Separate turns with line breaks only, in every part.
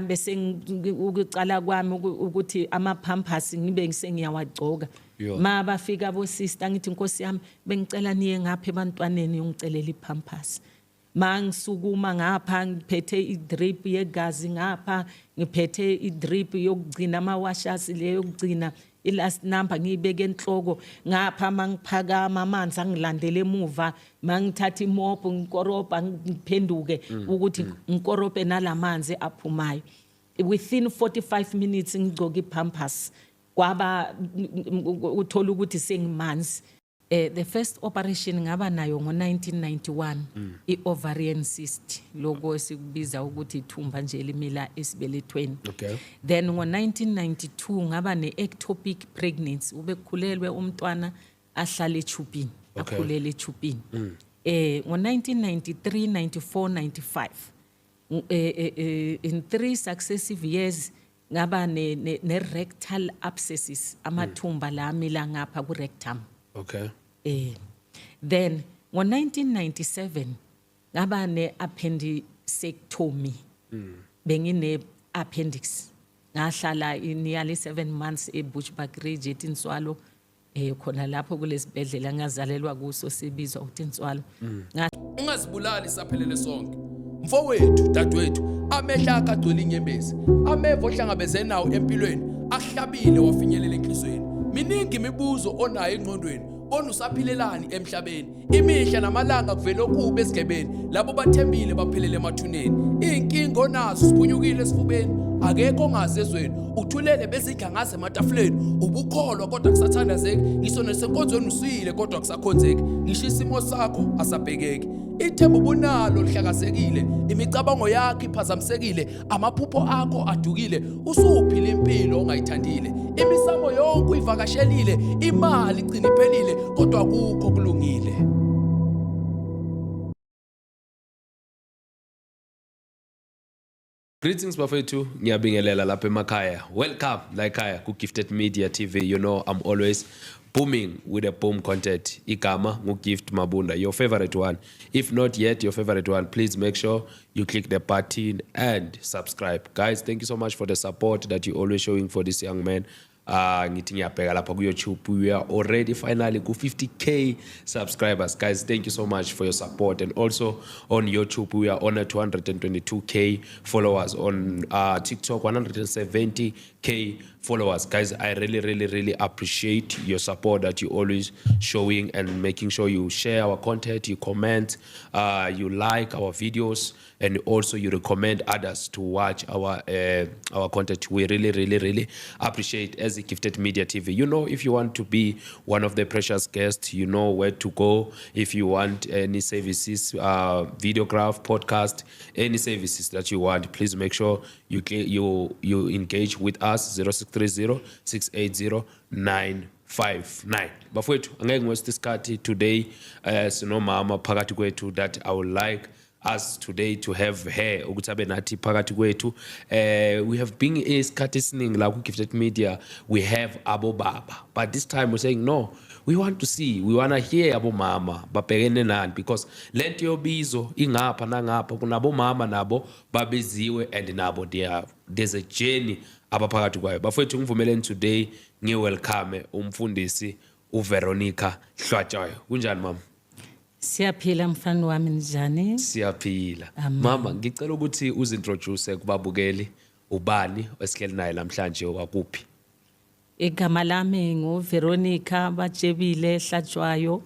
Bese ukucala kwami ukuthi ama pampers ngibe sengiyawagcoka. Ma bafika bo sister, ngithi, "Nkosi yami, bengicela niye ngapha ebantwaneni, ungicelela ipampers." Ma ngisukuma ngapha ngiphethe idrip yegazi, ngapha ngiphethe idrip yokugcina ama-washers, le yokugcina i-last number, ngiyibeke enhloko. Ngapha mangiphakama amanzi angilandele emuva. Mangithatha imopho ngikorobha, ngiphenduke ukuthi ngikorobhe nalamanzi aphumayo. Within 45 minutes ngigcoka ipampers, kwaba uthola ukuthi sengimanzi. The first operation ngaba nayo ngo-1991, i-ovarian cyst, lokho esikubiza ukuthi ithumba nje elimila esibelethweni. Then ngo-1992 ngaba ne-ectopic pregnancy, ubekukhulelwe umntwana ahlale echubhini, akhulele echubhini. Ngo-1993, 94, 95, in three successive years ngaba ne rectal abscesses, amathumba la amila ngapha ku rectum. Then ngo-1997 ngaba ne-appendicectomy. Bengine appendix, ngahlala nearly 7 months eBushbuckridge, eTinswalo, khona lapho kulesibhedlela ngazalelwa kuso, sibizwa ukuthi Inswalo.
Ungazibulali, saphelele sonke. Mfowethu, dadewethu, amehlo akho agcwele inyembezi, ameva ohlangabeze nawo empilweni ahlabile wafinyelela enhliziyweni. Miningi imibuzo onayo engqondweni, bona usaphilelani emhlabeni? Imihla namalanga kuvele okubi esigebeni, labo bathembile baphelele emathuneni. Iy'nkinga onazo siphunyukile esifubeni, akekho ongazi ezweni, uthulele bezidla ngaze ematafuleni. Ubukholwa kodwa kusathandazeki, ngisho nasenkonzweni usuyile kodwa kusakhonzeki, ngisho isimo sakho asabhekeki. Ithemba ubunalo lihlakazekile, imicabango yakho iphazamisekile, amaphupho akho adukile, usuphila impilo ongayithandile, imisamo yonke uyivakashelile, imali igcina iphelile, kodwa akukho kulungile.
Greetings bafethu, ngiyabingelela lapha emakhaya. Welcome la ekhaya ku Gifted Media TV. You know I'm always booming with a boom content. Igama ngu Gift Mabunda, your favorite one. If not yet your favorite one, please make sure you click the button and subscribe. Guys, thank you so much for the support that you always showing for this young man. Ngithi ngiyabheka lapha ku YouTube, we are already finally ku 50K subscribers. Guys, thank you so much for your support. And also on YouTube we are on a 222K followers, on TikTok 170K followers. Guys, I really, really, really appreciate your support that you always showing and making sure you share our content, you comment, you like our videos, and also you recommend others to watch our content. We really, really, really appreciate as a Gifted Media TV. You know, if you want to be one of the precious guests, you know where to go. If you want any services, videograph, podcast, any services that you want, please make sure you engage with us, 0630 680 959. Bafowethu, angeke ngiwaste isikhathi today. Sinomama phakathi kwethu that I would like us today to have her ukuthi abe nathi phakathi kwethu. We have been isikhathi esiningi la ku-Gifted Media, we have abobaba, but this time we're saying no, we want to see, we want to hear abomama babhekene nani, because lento yobizo ingapha nangapha, kunabomama nabo babiziwe and nabo they are, there's a journey abaphakathi kwayo. Bafowethu, ngivumeleni today ngiwelcome umfundisi uVeronica Hlatshwayo. Kunjani, mama?
Siyaphila, mfana wami, njani?
Siyaphila, mama. Ngicela ukuthi uzintroduce kubabukeli. Ubani esihleli naye namhlanje, wakuphi?
Igama lami nguVeronica Batshebile Hlatshwayo,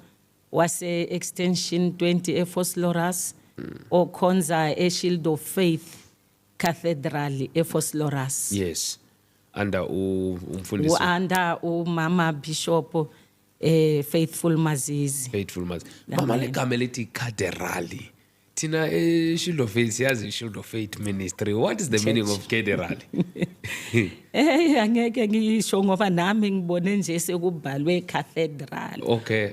wase Extension 20 eVosloorus, okhonza eShield of Faith Cathedral eVosloorus.
Yes, under umfundisi
Under umama Bishop Faithful Mazizi.
Faithful Mazizi. Mama, legama elithi cathedral, thina e-Shield of Faith siyazi Shield of Faith Ministry. What is the meaning of cathedral?
Angeke ngisho ngoba nami ngibone nje sekubhalwe cathedral.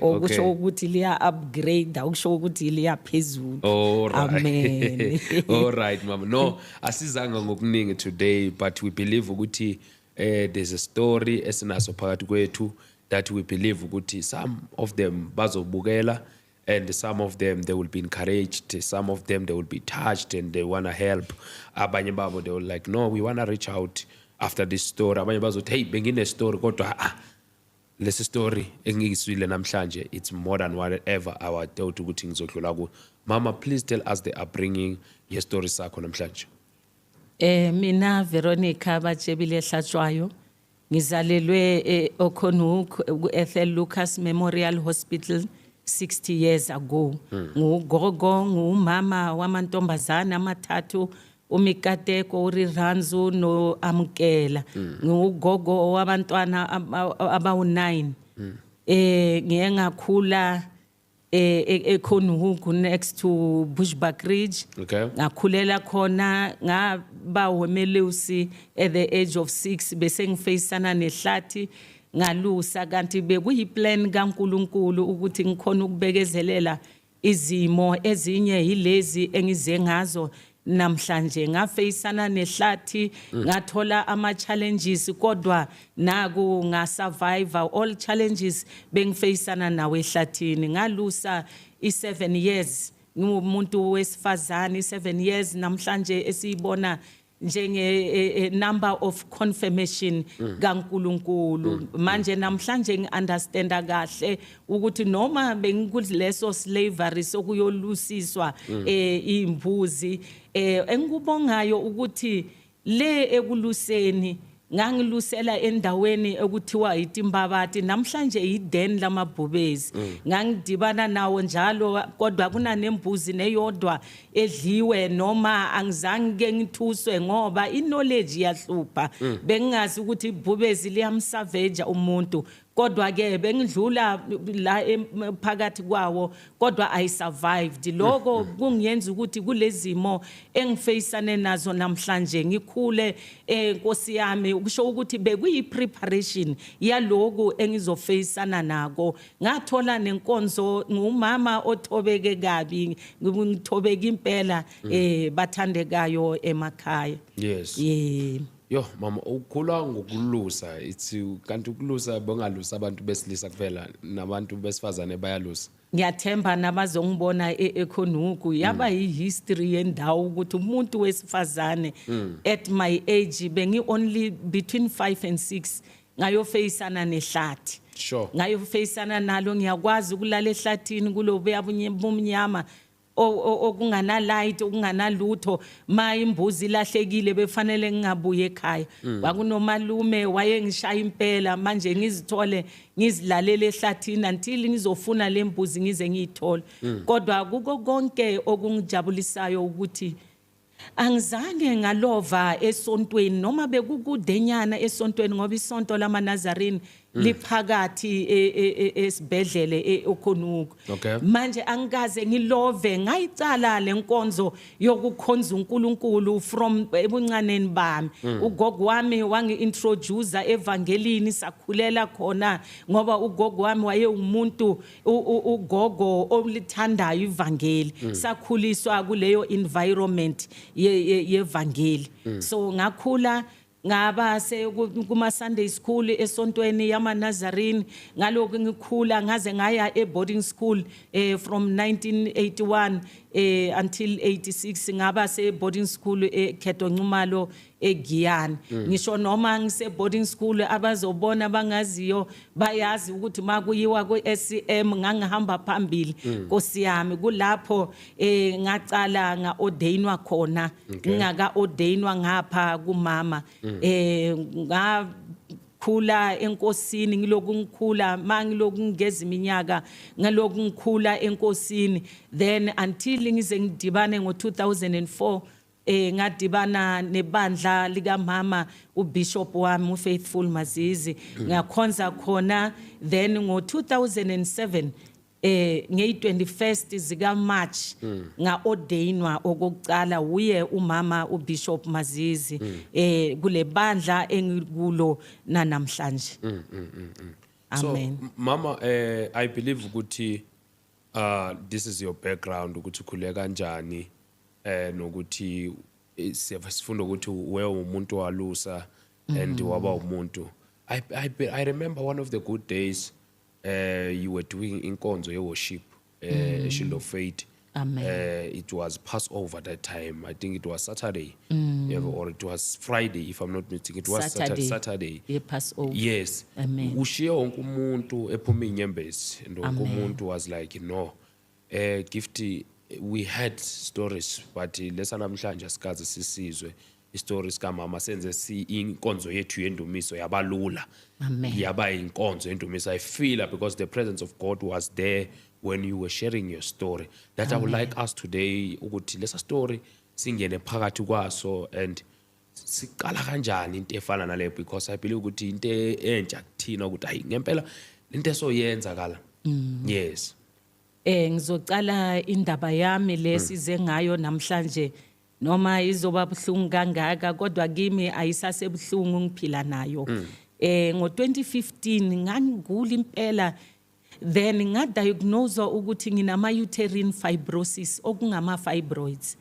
Okusho ukuthi liya upgrade, okusho ukuthi liya phezulu.
All right.
Amen.
All right, mama. No, asizanga ngokuningi today, but we believe ukuthi there's a story esinaso phakathi kwethu that we believe ukuthi some of them bazobukela. And some of them, they will be encouraged. Some of them, they will be touched and they want to help. Abanye babo, they will like, "No, we want to reach out after this story." Abanye bazothi, "Hey, bengine story, kodwa ah, lesi story engiyiswile namhlanje, it's more than whatever I thought ukuthi ngizodlula ku." Mama, please tell us the upbringing yestory sakho namhlanje.
Mina Veronica Batshebile Hlatshwayo, ngizalelwe eOkonhoek ku Ethel Lucas Memorial Hospital 60 years ago. Ngugogo, ngumama wamantombazana amathathu, uMikateko, uRiranzu no Amkela. Ngugogo wabantwana abawu9. Ngiye ngakhula eKonhoek next to Bushbuckridge. Ngakhulela khona, ngaba umelusi at the age of 6, bese ngifeyisana nehlathi, ngalusa, kanti bekuyiplan kaNkuluNkulu ukuthi ngikhona ukubekezelela izimo ezinye yilezi engize ngazo namhlanje. Ngafeyisana nehlathi, ngathola ama challenges, kodwa naku nga survive all challenges bengifeyisana nawe ehlathini. Ngalusa i7 years, ngiwumuntu wesifazane, 7 years namhlanje esiyibona njenge number of confirmation kaNkuluNkulu. Manje namhlanje ngiunderstanda kahle ukuthi noma bengikuleso slavery sokuyolusiswa imbuzi, engikubongayo ukuthi le ekuluseni ngangilusela endaweni ekuthiwa iTimbabati, namhlanje iden lamabhubezi. Ngangidibana nawo njalo, kodwa kunanembuzi neyodwa edliwe, noma angizange ke ngithuswe ngoba iknowledge iyahlupha. Bengingazi ukuthi ibhubezi liyamsavageja umuntu, kodwa ke bengidlula la phakathi kwawo, kodwa I survived. Lokho kungiyenza ukuthi kulezimo engifeyisane nazo namhlanje ngikhule, Nkosi yami, kusho ukuthi bekuyi preparation yaloku engizofeyisana nako. Ngathola nenkonzo, ngumama othobeke kabi, ngithobeka impela, bathandekayo emakhaya. Yeah.
Yo mama, ukhula ngokulusa, it's kanti ukulusa bongalusa abantu besilisa kuphela, nabantu besifazane bayalusa?
Ngiyathemba nabazongibona eKonhoek, yaba yihistory yendawo ukuthi umuntu wesifazane at my age, bengi only between 5 and 6, ngayofeyisana nehlathi. Ngayofeyisana nalo, ngiyakwazi ukulala ehlathini kulobuya bumnyama okungana light, okunganalutho. Ma imbuzi ilahlekile, befanele ngingabuye ekhaya. Kwakunomalume wayengishaya impela. Manje ngizithole ngizilalela ehlathini until ngizofuna lembuzi ngize ngiyithole. Kodwa kuko konke okungijabulisayo ukuthi angizange ngalova esontweni, noma bekukudenyana esontweni, ngoba isonto lamaNazarene liphakathi esibhedlele eOkonhoek. Manje angikaze ngilove, ngayicala lenkonzo yokukhonza uNkulunkulu from ebuncaneni bami. Ugogo wami wangi-introduce evangelini, sakhulela khona, ngoba ugogo wami waye umuntu ugogo olithandayo ivangeli. Sakhuliswa kuleyo environment yevangeli. So ngakhula ngaba se kuma Sunday school esontweni yamaNazarene. Ngalokhu ngikhula ngaze ngaya e boarding school from 1981 until 86, ngaba se boarding school eKheto Nxumalo eGiyani. Ngisho noma ngise boarding school, abazobona bangaziyo bayazi ukuthi makuyiwa ku SCM ngangihamba phambili, Nkosi yami. Kulapho ngacala ngaordainwa khona, ngingaka ordainwa ngapha kumama. Ngakhula enkosini, ngiloku ngikhula, mangiloku ngigeza iminyaka, ngiloku ngikhula enkosini, then until ngize ngidibane ngo2004, ngadibana nebandla likamama uBishop wami uFaithful Mazizi, ngakhonza khona. Then ngo2007, ngey21st zika March, ngaordainwa okokucala uye umama uBishop Mazizi kule bandla engikulo namhlanje.
So
Amen.
Mama, I believe ukuthi this is your background, ukuthi ukhule kanjani, nokuthi sifunda ukuthi wewe umuntu walusa and waba umuntu. I remember one of the good days you were doing inkonzo ye worship. Shield of Faith.
Amen.
It was Passover that time. I think it was Saturday. Yeah, or it was Friday, if I'm not mistaken. It was Saturday.
Saturday.
Saturday.
Ye-Passover.
Yes.
Amen.
Ushiye wonke umuntu ephuma inyembezi and wonke
Amen.
umuntu was like, no. Gift, we had stories, but lesa namhlanje asikaze sisizwe istory sikamama senze si inkonzo yethu yendumiso yabalula.
Amen.
Yaba inkonzo yendumiso. I feel because the presence of God was there when you were sharing your story. That I would like us today ukuthi lesa story singene phakathi kwaso and siqala kanjani into efana naleyo, because I believe ukuthi into entsha kuthina ukuthi hayi ngempela into esoyenza kala. Yes.
Ngizocala indaba yami lesize ngayo namhlanje, noma izoba buhlungu kangaka, kodwa kimi ayisasebuhlungu, ngiphila nayo. Ngo 2015 ngangigula impela, then ngadiagnose ukuthi nginama uterine fibrosis, okungama fibroids.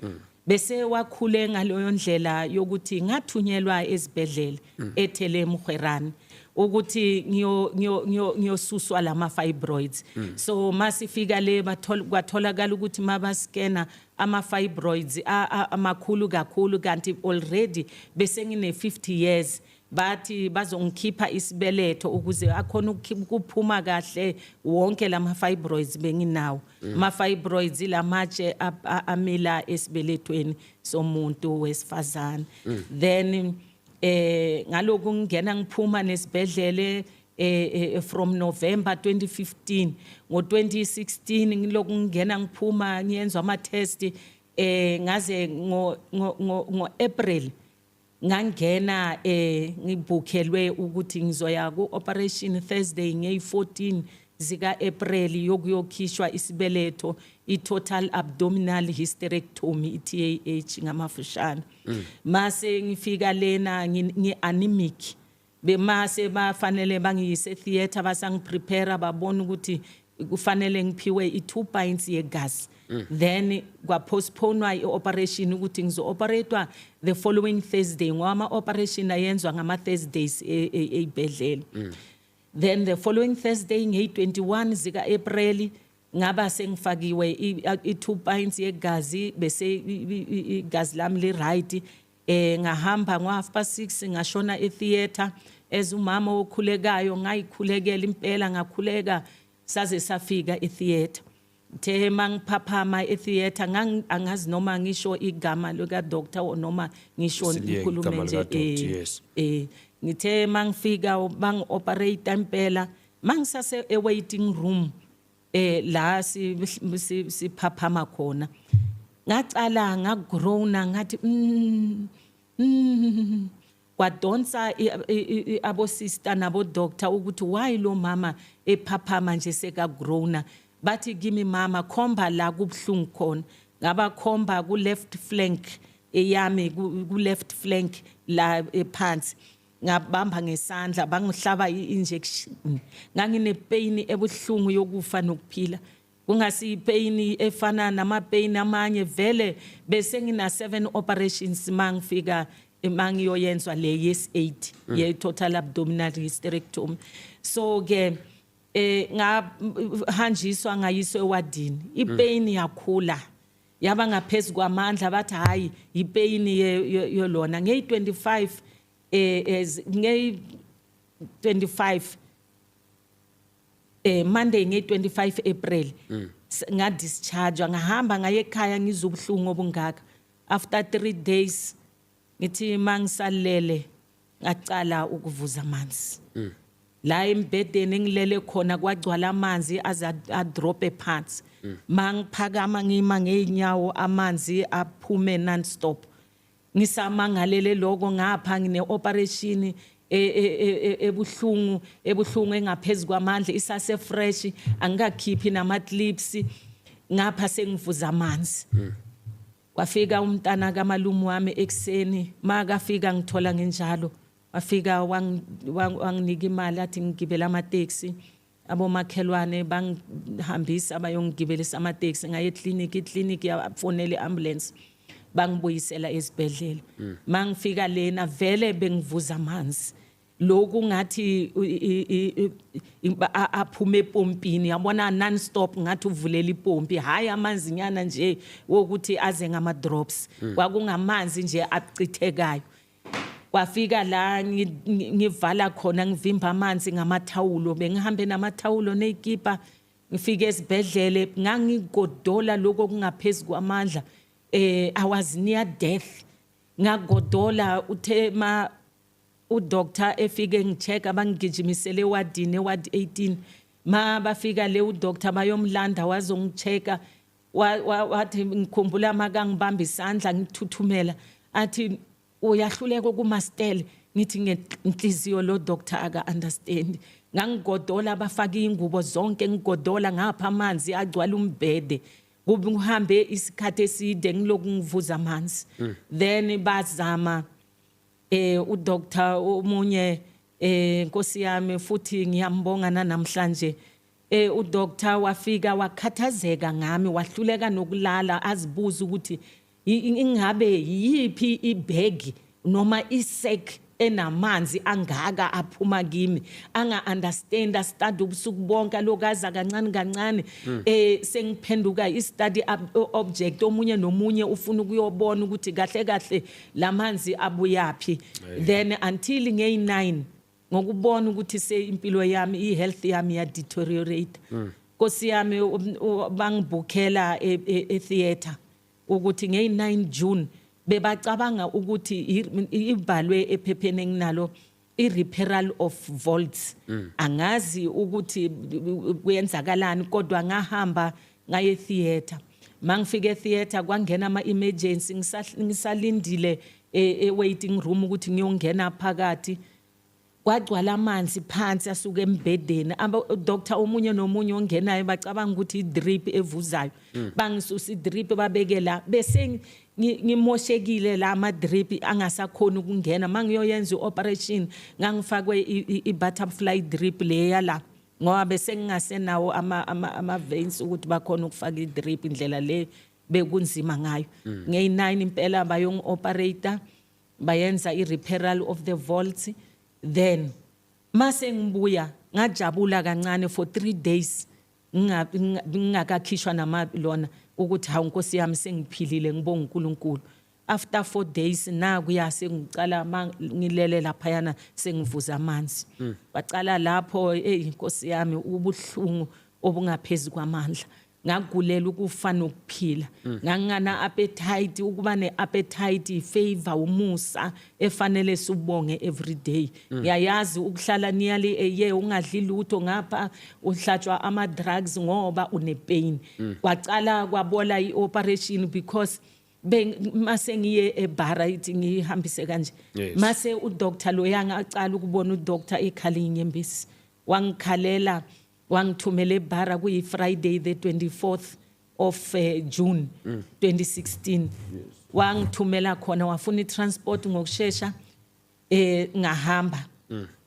Bese wakhule ngaleyo ndlela yokuthi ngathunyelwa esibhedlela eThelle Mogoerane ukuthi ngiyosuswa lama fibroids. So masifika le, bathola kwatholakala ukuthi mabascana ama fibroids amakhulu kakhulu, kanti already bese ngine 50 years. Bathi bazongikhipha isibeletho ukuze akhona ukuphuma kahle wonke lama fibroids benginawo. Ama fibroids lamatshe amila esibelethweni somuntu wesifazane. Then ngaloku ngingena ngiphuma nesibhedlele from November 2015, ngo 2016 ngiloku ngingena ngiphuma, ngiyenzwa ama test, ngaze ngo April ngangena, ngibukhelwe ukuthi ngizoya ku operation Thursday ngey14 zika April yokuyokhishwa isibeletho, i total abdominal hysterectomy, i TAH ngamafushane. Mase ngifika lena ngi anemic, bemase bafanele bangiyise theater, basangiprepare, babona ukuthi kufanele ngiphiwe i2 pints yegazi. Then kwapostponewa i-operation ukuthi ngizo-operatwa the following Thursday, ngoba ama-operation ayenzwa ngama-Thursdays ey'bhedlela. Then the following Thursday ngeyi-21 zika-April ngaba sengifakiwe i-2 pints yegazi, bese igazi lami li-right. Ngahamba ngo 6:30, ngashona e-theatre as umama okhulekayo. Ngayikhulekela impela, ngakhuleka saze safika e-theatre. The mangiphaphama e-theatre, angazi noma ngisho igama lika doctor noma ngisho
Siliye
ngikhulume
igama
nje.
lika doctor, yes.
Ngithe mangifika bang operate impela, mangisase e waiting room la siphaphama khona, ngacala ngagroana, ngathi kwadonsa abo sister nabo doctor ukuthi why lo mama ephaphama nje seka groana. Bathi kimi, "Mama, khomba la kubhlungu khona." Ngabakhomba ku left flank eyami, ku left flank la ephansi. Ngabamba ngesandla, bangihlaba i-injection. Ngangine pain ebuhlungu yokufa nokuphila, kungasi pain efana nama pain amanye. Vele bese ngina 7 operations mangifika, mangiyoyenzwa le yes 8 ye total abdominal hysterectomy. So ke ngahanjiswa, ngayiswa ewadini. Ipain yakhula yaba ngaphezulu kwamandla, bathi hayi, ipain yolona. Ngey25 ngey 25, Monday nge25 April nga discharge, ngahamba ngaye ekhaya. Ngizubuhlungu obungaka. After 3 days, ngithi mangisalele, ngacala ukuvuza amanzi la embhedeni engilele khona. Kwagcwala amanzi aze adrope phansi. Mangiphakama ngima ngeenyawo, amanzi aphume non stop. Ngisamangalele lokho, ngapha ngine operation ebuhlungu, ebuhlungu engaphezulu kwamandla, isase fresh, angikakhiphi nama clips, ngapha sengivuza amanzi. Kwafika umntana kamalume wami ekseni. Makafika ngithola nginjalo. Wafika wanginika imali, athi ngigibela amateksi. Abomakhelwane bangihambisa bayongigibelisa amateksi, ngaye eclinic. Iclinic yafonela iambulance, bangibuyisela esibhedlela. Mangifika lena vele bengivuza amanzi. Lokhu ngathi aphume epompini, yabona, non stop, ngathi uvulela ipompi. Hayi, amanzinyana nje wokuthi aze ngama drops, kwakungamanzi nje acithekayo. Kwafika la ngivala khona, ngivimba amanzi ngamathawulo. Bengihambe namathawulo nezikipa. Ngifike esibhedlele, ngangigodola lokho kungaphezulu kwamandla. I was near death. Ngagodola, uthe ma udoctor efike ngicheck, abangigijimisele ewadini, eward 18. Ma bafika le, udoctor bayomlanda, wazongichecka. Wathi, ngikhumbula makangibamba isandla ngithuthumela, athi, "Uyahluleka ukumastel." Ngithi ngenhliziyo, lo doctor aka understand. Ngangigodola, bafaka ingubo zonke, ngigodola ngapha, amanzi agcwala umbhede. Kube kuhambe isikhathi eside ngiloku ngivuza amanzi. Then bazama udoctor omunye, Nkosi yami, futhi ngiyambonga namhlanje. Udoctor wafika wakhathazeka ngami, wahluleka nokulala, azibuza ukuthi ingabe yiphi ibag noma isack enamanzi angaka aphuma kimi. Anga understand, study ubusuku bonke, lokaza kancane kancane. Sengiphenduka i study object, omunye nomunye ufuna ukuyobona ukuthi kahle kahle lamanzi abuyapi. Then until ngey9, ngokubona ukuthi se impilo yami, i-health yami ya deteriorate, Nkosi yami, bangibhukhela e-theatre ukuthi ngey9 June. Bebacabanga ukuthi ibhalwe ephepheni enginalo, i-referral of vaults. Angazi ukuthi kuyenzakalani, kodwa ngahamba ngaye theatre. Mangifika e-theatre, kwangena ama-emergency. Ngisalindile e-waiting room ukuthi ngiyongena phakathi, kwagcwala amanzi phansi asuka embhedeni. Aba doctor omunye nomunye ongenayo bacabanga ukuthi i-drip evuzayo. Bangisusa i-drip, babekela, bese ngimoshekile la ama drip angasakhona ukungena. Mangiyoyenza i-operation, ngangifakwe i-butterfly drip leya la, ngoba bese ngingasenawo ama veins ukuthi bakhona ukufaka i-drip, indlela le bekunzima ngayo. Ngey9 impela bayongi-operate, bayenza i-referral of the vault. Then mase ngibuya, ngajabula kancane for 3 days, ngingakakhishwa nama lona, ukuthi hawu, Nkosi yami, sengiphilile, ngibonga uNkulunkulu. After 4 days, nakuya sengicala ngilele laphayana, sengivuza amanzi. Bacala lapho, hey Nkosi yami, ubuhlungu obungaphezulu kwamandla. Ngagulela ukufa nokuphila. Ngangana appetite, ukuba ne-appetite, favor, umusa efanele subonge every day. Ngiyayazi ukuhlala nearly a year ungadli lutho, ngapha uhlatshwa ama drugs ngoba une pain. Kwacala kwabola i-operation because mase ngiye ebhara, ithi ngihambise kanje. Mase udoctor loyanga acala ukubona udoctor ekhala inyembezi, wangikhalela, wangithumela ebhara. Kuyi Friday the 24th of June 2016. Wangithumela khona, wafuna i-transport ngokushesha. Ngahamba.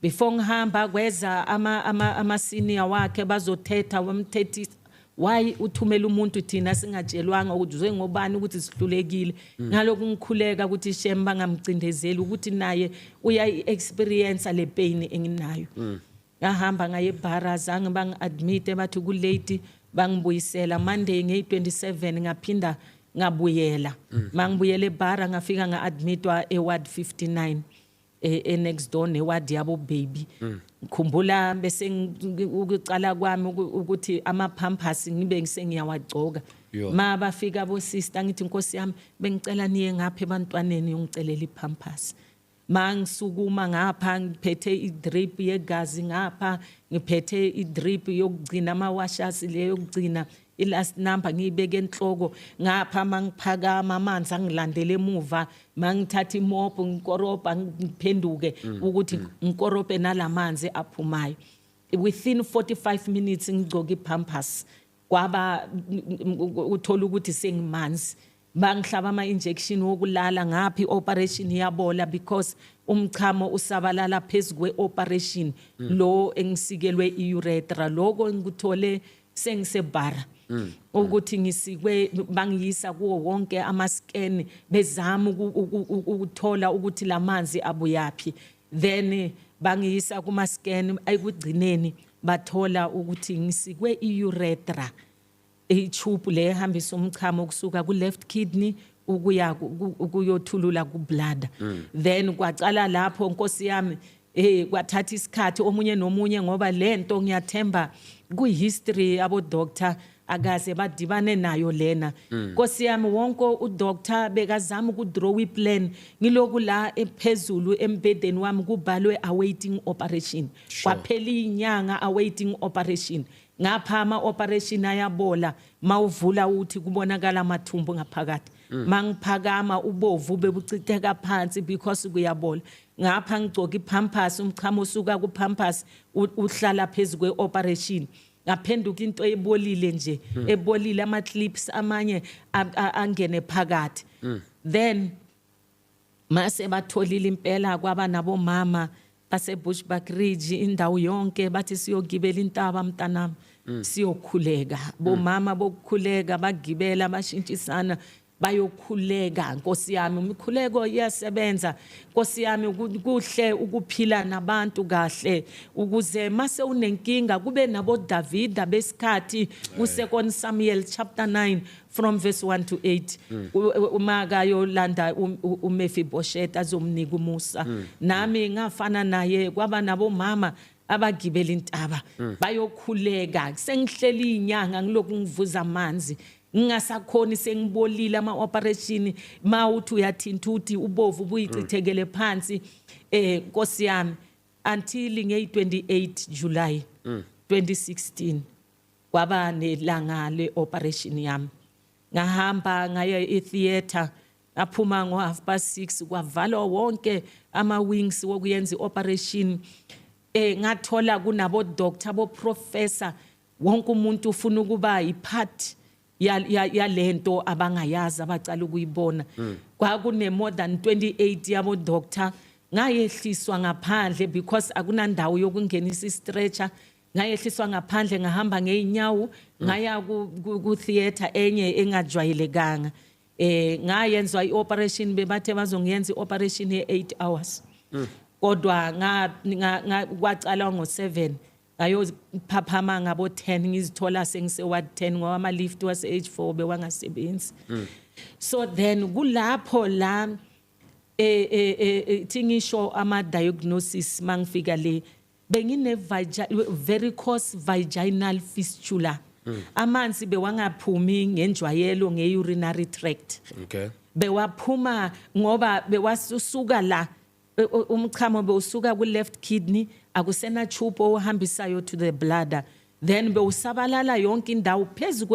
Before ngihamba, kweza ama senior wakhe bazothetha. Wamthethisa, "Why uthumela umuntu thina singatshelwanga ukuthi uze ngobani, ukuthi sihlulekile?" Ngalokhu ngikhuleka ukuthi shem bangamcindezeli, ukuthi naye uyayi experience le pain enginayo. Ngahamba ngaye ebhara, zange bangi-admit, bathi ku-late, bangibuyisela Monday ngeyi-27. Ngaphinda ngabuyela. Mangibuyela ebhara, ngafika nga-admitwa e-ward 59, e-next door neward yabo baby. Ngikhumbula bese ukucala kwami ukuthi ama-pampers ngibe sengiyawagcoka. Ma bafika bo sister, ngithi, "Nkosi yami, bengicela niye ngapha ebantwaneni, yongicelela ipampers." Ma ngisukuma ngapha ngiphethe idrip yegazi, ngapha ngiphethe idrip yokugcina ama-washers, le yokugcina, i-last number, ngiyibeke enhloko. Ngapha mangiphakama, amanzi angilandele emuva. Mangithatha imopho ngikorobha, ngiphenduke ukuthi ngikorobhe nalamanzi aphumayo. Within 45 minutes ngigcoka ipampers, kwaba uthola ukuthi sengimanzi. Bangihlaba ama-injection wokulala. Ngapha i-operation iyabola because umchamo usabalala phezu kwe-operation lo engisikelwe i-urethra. Lokho ngikuthole sengisebhara, ukuthi ngisikwe. Bangiyisa kuwo wonke ama-scan, bezama ukuthola ukuthi lamanzi abuyaphi. Then bangiyisa kuma scan, ayikugcineni bathola ukuthi ngisikwe iurethra, itube le ehambisa umchamo kusuka ku left kidney ukuya ukuyothulula ku bladder. Then kwacala lapho, nkosi yami, kwathatha isikhathi omunye nomunye, ngoba lento ngiyathemba ku history abo doctor akaze badibane nayo lena. Nkosi yami, wonke udoctor bekazama ukudraw iplan. Ngiloku la ephezulu embedeni wami kubhalwe "awaiting operation". Kwaphela inyanga awaiting operation. Ngapha ama operation ayabola, mawuvula uthi kubonakala amathumbu ngaphakathi. Mangiphakama ubovu bebucitheka phansi because kuyabola. Ngapha ngigcoka ipampers, umchamo usuka ku pampers uhlala phezulu kwe-operation, ngaphenduka into ebolile nje, ebolile, ama clips amanye angene phakathi. Then mase batholile impela, kwaba nabomama base Bushbuckridge, indawo yonke bathi siyogibela intaba, mntanami, siyokhuleka. Bomama bokukhuleka bagibela, bashintshisana bayokhuleka. Nkosi yami, imikhuleko iyasebenza, nkosi yami. Kuhle ukuphila nabantu kahle ukuze mase unenkinga kube nabo Davida besikhathi ku 2 Samuel chapter 9 from verse 1 to 8, uma kayolanda uMephibosheth azomnika umusa. Nami ngafana naye, kwaba nabomama abagibela intaba bayokhuleka. Sengihleli inyanga ngilokhu ngivuza amanzi, ngingasakhoni, sengibolile, ama operation mawuthi uyathinta uthi ubovu buyichithekele phansi, nkosi yami, until nge-28 July 2016 kwaba nelanga le-operation yami. Ngahamba ngaya e-theatre, ngaphuma ngo 6:30, kwavalwa wonke ama wings wokuyenza i-operation. Ngathola kunabo doctor, bo professor, wonke umuntu ufuna ukuba ipart yalento abangayazi, abacala ukuyibona. Kwakune more than 28 yabo doctor. Ngayehliswa ngaphandle because akunandawo yokungenisa i-stretcher. Ngayehliswa ngaphandle, ngahamba ngeenyawo, ngaya ku theater enye engajwayelekanga. Ngayenzwa i-operation. Bebathe bazongiyenza i-operation ye-8 hours, kodwa kwacala ngo-7, ngayophaphama ngabo 10, ngizithola sengise ward 10 ngoba ama lift wase H4 bewangasebenzi. So then kulapho la thingisho ama diagnosis. Mangifika le bengine varicose vaginal fistula. Amanzi bewangaphumi ngenjwayelo nge-urinary tract. Bewaphuma ngoba bewasuka la, umchamo bewusuka ku left kidney, akusena tube ohambisayo to the bladder, then bewusabalala yonke indawo phezu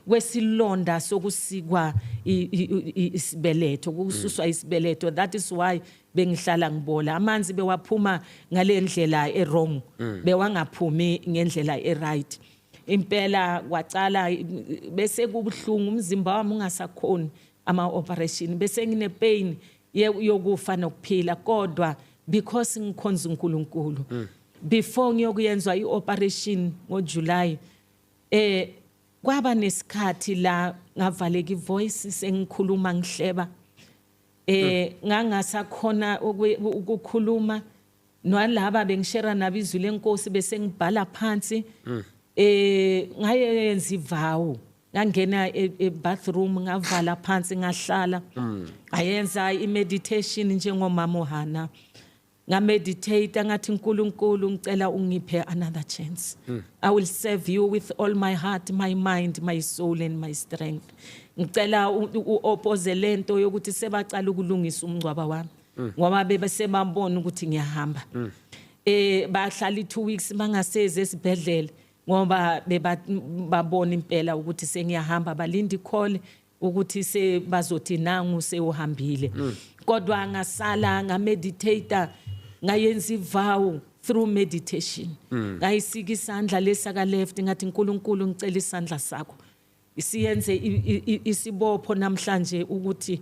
kwesilonda sokusikwa isibeletho, kususwa isibeletho. That is why bengihlala ngibola. Amanzi bewaphuma ngale ndlela e-wrong, bewangaphumi ngendlela e-right impela. Kwacala bese kubuhlungu, umzimba wami ungasakhoni ama operation, bese ngine pain yokufa nokuphila. Kodwa because ngikhonza uNkulunkulu, before ngiyokuyenzwa ioperation ngoJuly, kwaba nesikhathi la ngavaleka ivoice, sengikhuluma ngihleba. Ngangasakhona ukukhuluma nalaba bengishare nabo izwi lenkosi, bese ngibhala phansi. Ngayenza ivow, ngangena e-bathroom, ngavala phansi, ngahlala, ayenza i-meditation njengomama uHana. Ngameditate, ngathi, "uNkulunkulu, ngicela ungiphe another chance. I will serve you with all my heart, my mind, my soul and my strength. Ngicela uoppose lento yokuthi sebacala ukulungisa umngcwaba wami," ngoba bebe sebabona ukuthi ngiyahamba. Bahlala i2 weeks bangasezi esibhedlela ngoba beba babona impela ukuthi sengiyahamba, balinda icall ukuthi sebazothi nangu sewuhambile. Kodwa ngasala, ngameditate, ngayenza ivow through meditation. Ngayisika isandla lesa left, ngathi, "uNkulunkulu, ngicela isandla sakho siyenze isibopho namhlanje ukuthi,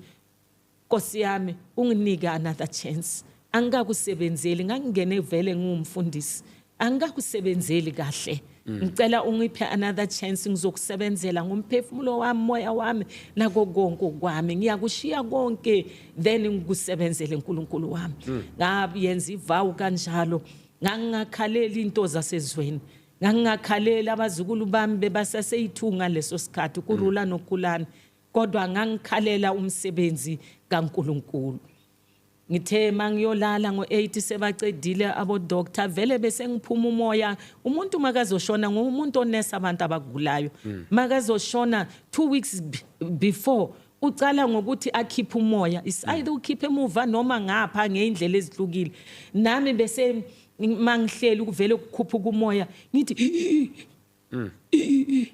Nkosi yami, unginike another chance. Angikakusebenzeli, ngangingene vele ngumfundisi, angikakusebenzeli kahle. Ngicela ungiphe another chance, ngizokusebenzela ngomphefumulo wami, moya wami, nako konke kwami. Ngiyakushiya konke, then ngikusebenzele, uNkulunkulu wami. Ngayenza i-vow kanjalo. Ngangingakhaleli into zasezweni, ngangingakhaleli abazukulu bami, bebasaseyithunga leso sikhathi, kurula nokulana, kodwa ngangikhalela umsebenzi kaNkulunkulu. Ngithe mangiyolala ngo8 sebacedile abo doctor, vele bese ngiphuma umoya. Umuntu makazoshona, ngumuntu onesa abantu abagulayo, makazoshona 2 weeks before ucala ngokuthi akhiphe umoya, is either ukhiphe emuva noma ngapha, ngeindlela ezihlukile. Nami bese mangihleli kuvele ukukhuphuka umoya, ngithi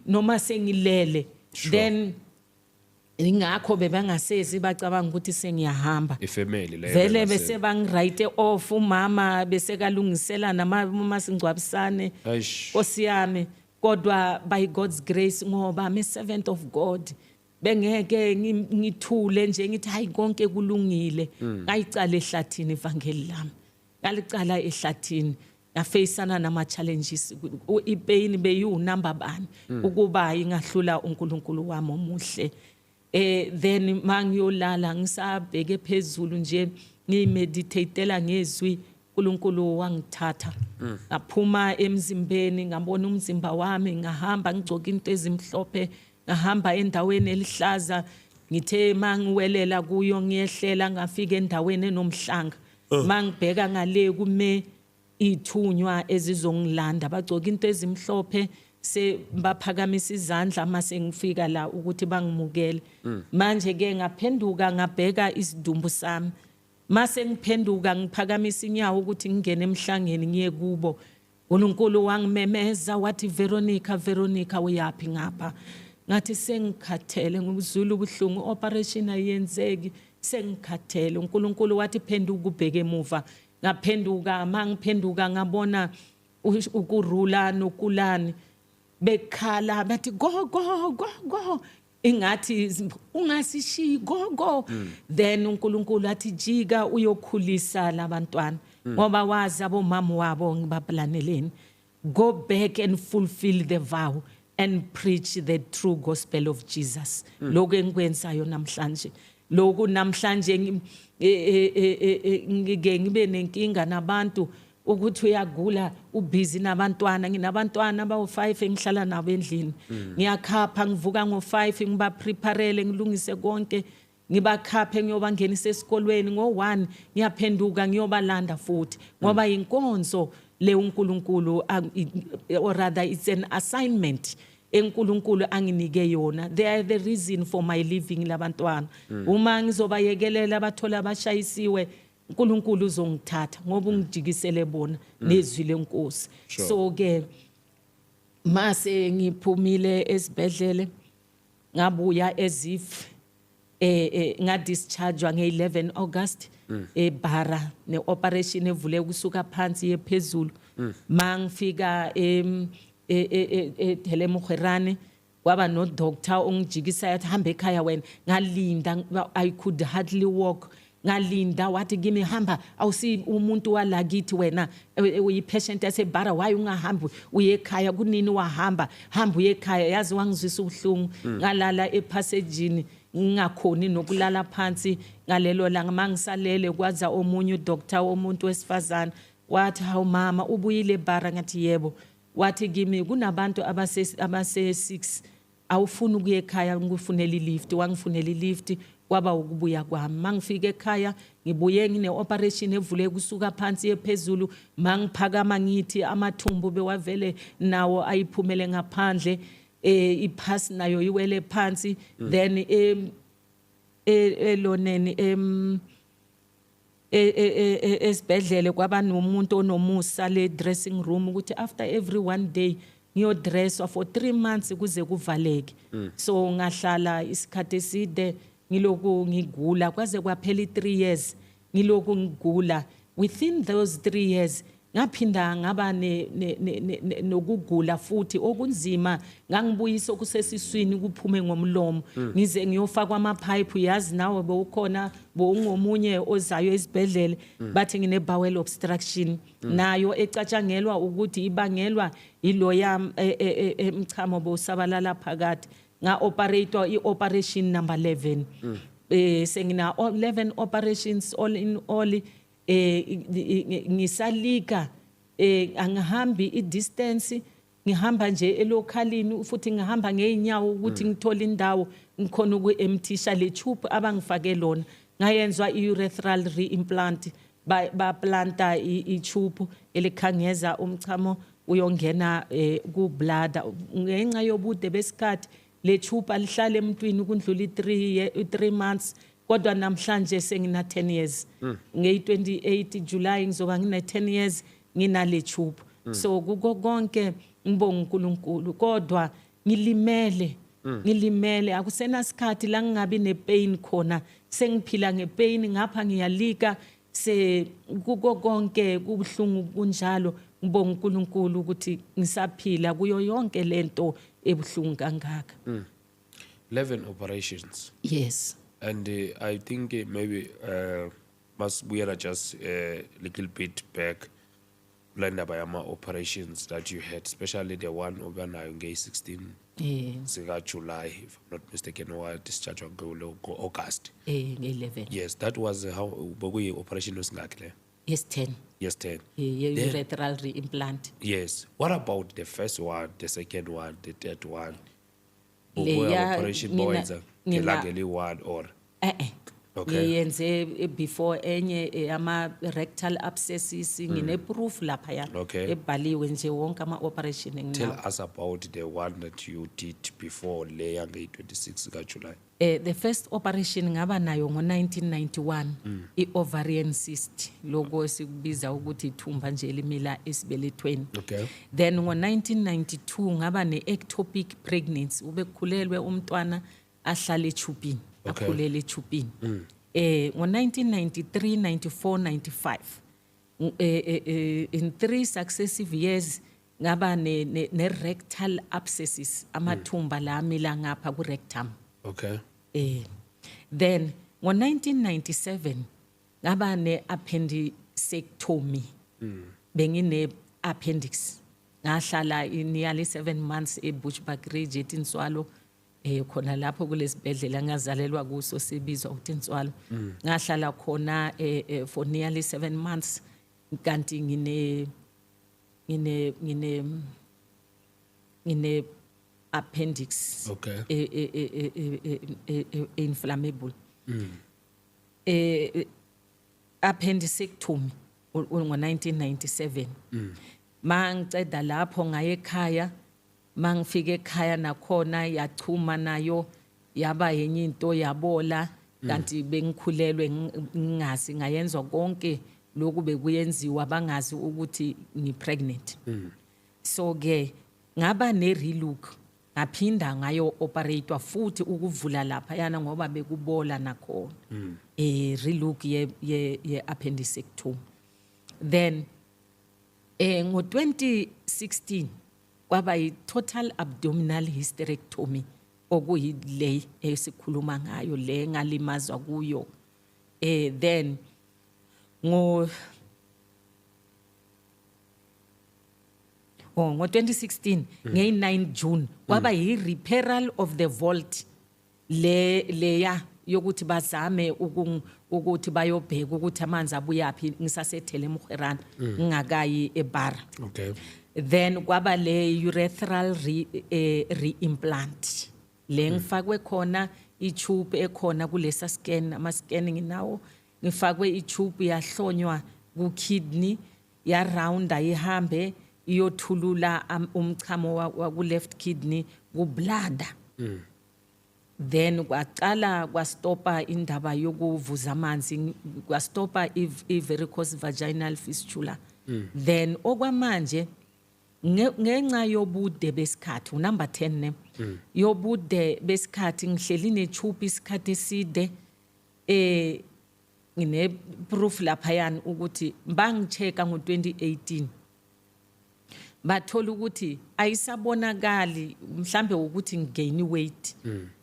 noma sengilele. Then ingakho bebangasezi, bacabanga ukuthi sengiyahamba.
Ifamily leyo.
Vele bese bangi-write off, umama bese kalungisela namasingcwabisane.
Eish.
Nkosi yami, kodwa by God's grace, ngoba I'm a servant of God, bengeke ngithule nje ngithi hayi, konke kulungile. Ngayicala ehlathini ivangeli lami, ngalicala ehlathini, ngafeyisana nama challenges. Ipain beyu number bani ukuba ingahlula uNkulunkulu wami omuhle? Then mangiyolala, ngisabheke phezulu nje, ngimeditatela ngezwi, uNkulunkulu wangithatha, ngaphuma emzimbeni, ngabona umzimba wami, ngahamba ngigcoka into ezimhlophe, ngahamba endaweni elihlaza. Ngithe mangiwelela kuyo, ngiyehlela, ngafika endaweni enomhlanga. Mangibheka ngale, kume ithunywa ezizongilanda, bagcoka into ezimhlophe, se baphakamisa izandla mase ngifika la ukuthi bangimukele. Manje ke ngaphenduka, ngabheka isidumbu sami. Mase ngiphenduka, ngiphakamisa inyawo ukuthi ngingene emhlangeni ngiye kubo, uNkulunkulu wangimemeza wathi, "Veronica, Veronica, uyapi ngapha?" Ngathi sengikhathele, ngizula ubuhlungu, operation ayenzeki, sengikhathele. uNkulunkulu wathi, "Phenduka ubheke emuva." Ngaphenduka. Mangiphenduka, ngabona ukurula nokulani bekhala, bathi, "Go, go, go, go," ingathi ungasishiyi, gogo. Then uNkulunkulu athi, "Jika uyokhulisa labantwana, ngoba wazi abomama wabo ngibaplaneleni. Go back and fulfill the vow and preach the true gospel of Jesus." Lokho engikwenzayo namhlanje, lokhu namhlanje ngike ngibe nenkinga nabantu ukuthi uyagula, ubhizi nabantwana. Nginabantwana abawu-5 engihlala nabo endlini. Ngiyakhapha, ngivuka ngo-5, ngibapreparele, ngilungise konke, ngibakhaphe, ngiyobangenisa esikolweni ngo-1, ngiyaphenduka, ngiyobalanda futhi, ngoba inkonzo le uNkulunkulu or rather it's an assignment enkulunkulu anginike yona. They are the reason for my living labantwana. Uma ngizobayekelela bathola abashayisiwe, uNkulunkulu uzongithatha, ngoba ungijikisele bona nezwi lenkosi. So ke mase ngiphumile esibhedlele, ngabuya as if ngadischargewa nge-11 August eBara, neoperation evule kusuka phansi yephezulu. Mangifika em eThelle Mogoerane, kwaba no doctor ongijikisayo, athi, "Hamba ekhaya wena." Ngalinda, I could hardly walk. Ngalinda, wathi kimi, "Hamba, awusi umuntu walakithi wena, uyi-patient yaseBara, why ungahambi uye ekhaya? Kunini wahamba? Hamba uye ekhaya." Yazi wangizwisa ubuhlungu. Ngalala epassagini, ngingakhoni nokulala phansi ngalelo langa. Mangisalele, kwaza omunye udoctor, womuntu wesifazane, wathi, "Hawu mama, ubuyile eBara?" Ngathi, "Yebo." Wathi kimi, "Kunabantu abase 6, awufuni ukuya ekhaya? Ngikufunela ilift." Wangifunela ilift, kwaba ukubuya kwami. Mangifika ekhaya, ngibuye ngine operation evule kusuka phansi yephezulu. Mangiphakama ngithi amathumbu bewavele nawo ayiphumele ngaphandle, iphasi nayo iwele phansi. Then eloneni esibhedlele kwaba nomuntu onomusa le dressing room, ukuthi after every one day ngiyodresswa for 3 months kuze kuvaleke. So ngahlala isikhathi eside ngiloku ngigula, kwaze kwaphela i3 years ngiloku ngigula. Within those 3 years Ngaphinda ngaba nokugula futhi okunzima, ngangibuyisa okusesiswini kuphume ngomlomo, ngize ngiyofakwa amapipe. Yazi nawe bowukhona, bowungomunye ozayo esibhedlela, bathi ngine bowel obstruction, nayo ecatshangelwa ukuthi ibangelwa iloya emchamo bowusabalala phakathi. Nga-operate i-operation number 11. Sengina 11 operations all in all. Ngisalika, angihambi i-distance, ngihamba nje elokhalini, futhi ngihamba ngeenyawo ukuthi ngithole indawo ngikhona uku-emptisha le tube abangifake lona. Ngayenzwa i-urethral reimplant, ba-planta i-tube elikhangeza umchamo uyongena ku-bladder. Ngenxa yobude besikhathi, le tube alihlale emntwini kundlula i-3 months, kodwa namhlanje sengina 10 years. Ngeyi-28 July ngizoba ngina 10 years nginale tube. So kuko konke ngibonga uNkulunkulu, kodwa ngilimele, ngilimele. Akusenasikhathi la ngingabi nepain khona, sengiphila ngepain ngapha, ngiyalika, se kuko konke kubuhlungu kunjalo. Ngibonga uNkulunkulu ukuthi ngisaphila kuyo yonke lento ebuhlungu kangaka.
11 operations.
Yes.
And I think maybe masibuyela just a little bit back kula ndaba yama-operations that you had, especially the one obanayo ngeyi-16 zika-July, if I'm not mistaken, owa-dischargewa ngo-August.
Nge-11.
Yes, that was how bekuyi-operation wesingakhi le?
Yes, 10.
Yes, 10.
Ye
Then-
urethral reimplant.
Yes, what about the first one, the second one, the third one?
Leya,
Operation bowenza ngelanga eli-one or
Eh.
Okay.
Ngiyenze before enye ama rectal abscesses, ngine proof lapha ya ebhaliwe nje wonke ama operation
Tell
enginawo.
us about the one that you did before le yangeyi-26 kaJuly.
The first operation ngaba nayo ngo-1991, i-ovarian cyst, lokho sikubiza ukuthi ithumba nje elimila esibelethweni. Then ngo-1992 ngaba ne-ectopic pregnancy, ube kukhulelwe umntwana ahlale echubini, akhulele echubini. Ngo-1993, 94, 95, in three successive years ngaba ne rectal abscesses, amathumba la amila ngapha ku-rectum. Then ngo-1997 ngaba ne-appendicectomy. Bengine appendix, ngahlala nearly 7 months eBushbuckridge, eTinswalo, khona lapho kulesibhedlela ngazalelwa kuso sibizwa uTinswalo. Ngahlala khona for nearly 7 months, kanti ngine appendix inflammable. Appendicectomy ngo-1997. Mangiceda lapho ngaye ekhaya, mangifika ekhaya nakhona yachuma nayo, yaba yenye into yabola, kanti bengikhulelwe ngingazi. Ngayenzwa konke lokhu bekuyenziwa bangazi ukuthi ngi-pregnant. So ke ngaba ne-relook, ngaphinda ngayo operatwa futhi ukuvula lapha yana ngoba bekubola nakhona, relook ye appendicectomy. Then ngo-2016 kwaba yi-total abdominal hysterectomy, okuyile esikhuluma ngayo le ngalimazwa kuyo. Then ngo 2016 ngeyi-9 June kwaba yi-repairal of the vault, le leya yokuthi bazame ukuthi bayobheka ukuthi amanzi abuyaphi ngisasethele eMokgwerana, ngingakayi eBara. Then kwaba le urethral reimplant le ngifakwe khona itube ekhona kulesa scan, ama scan nginawo. Ngifakwe itube yahlonywa ku kidney, ya rounda ihambe iyothulula umchamo wa ku left kidney ku bladder. Then kwaqala kwastopa indaba yokuvuza amanzi, kwastopa i-varicose vaginal fistula. Then okwamanje ngenxa yobude besikhathi, unumber 10 ne, yobude besikhathi ngihleli netube isikhathi eside. Ngine proof laphayana ukuthi bangichecka ngo-2018, bathola ukuthi ayisabonakali, mhlambe ukuthi ngigain weight,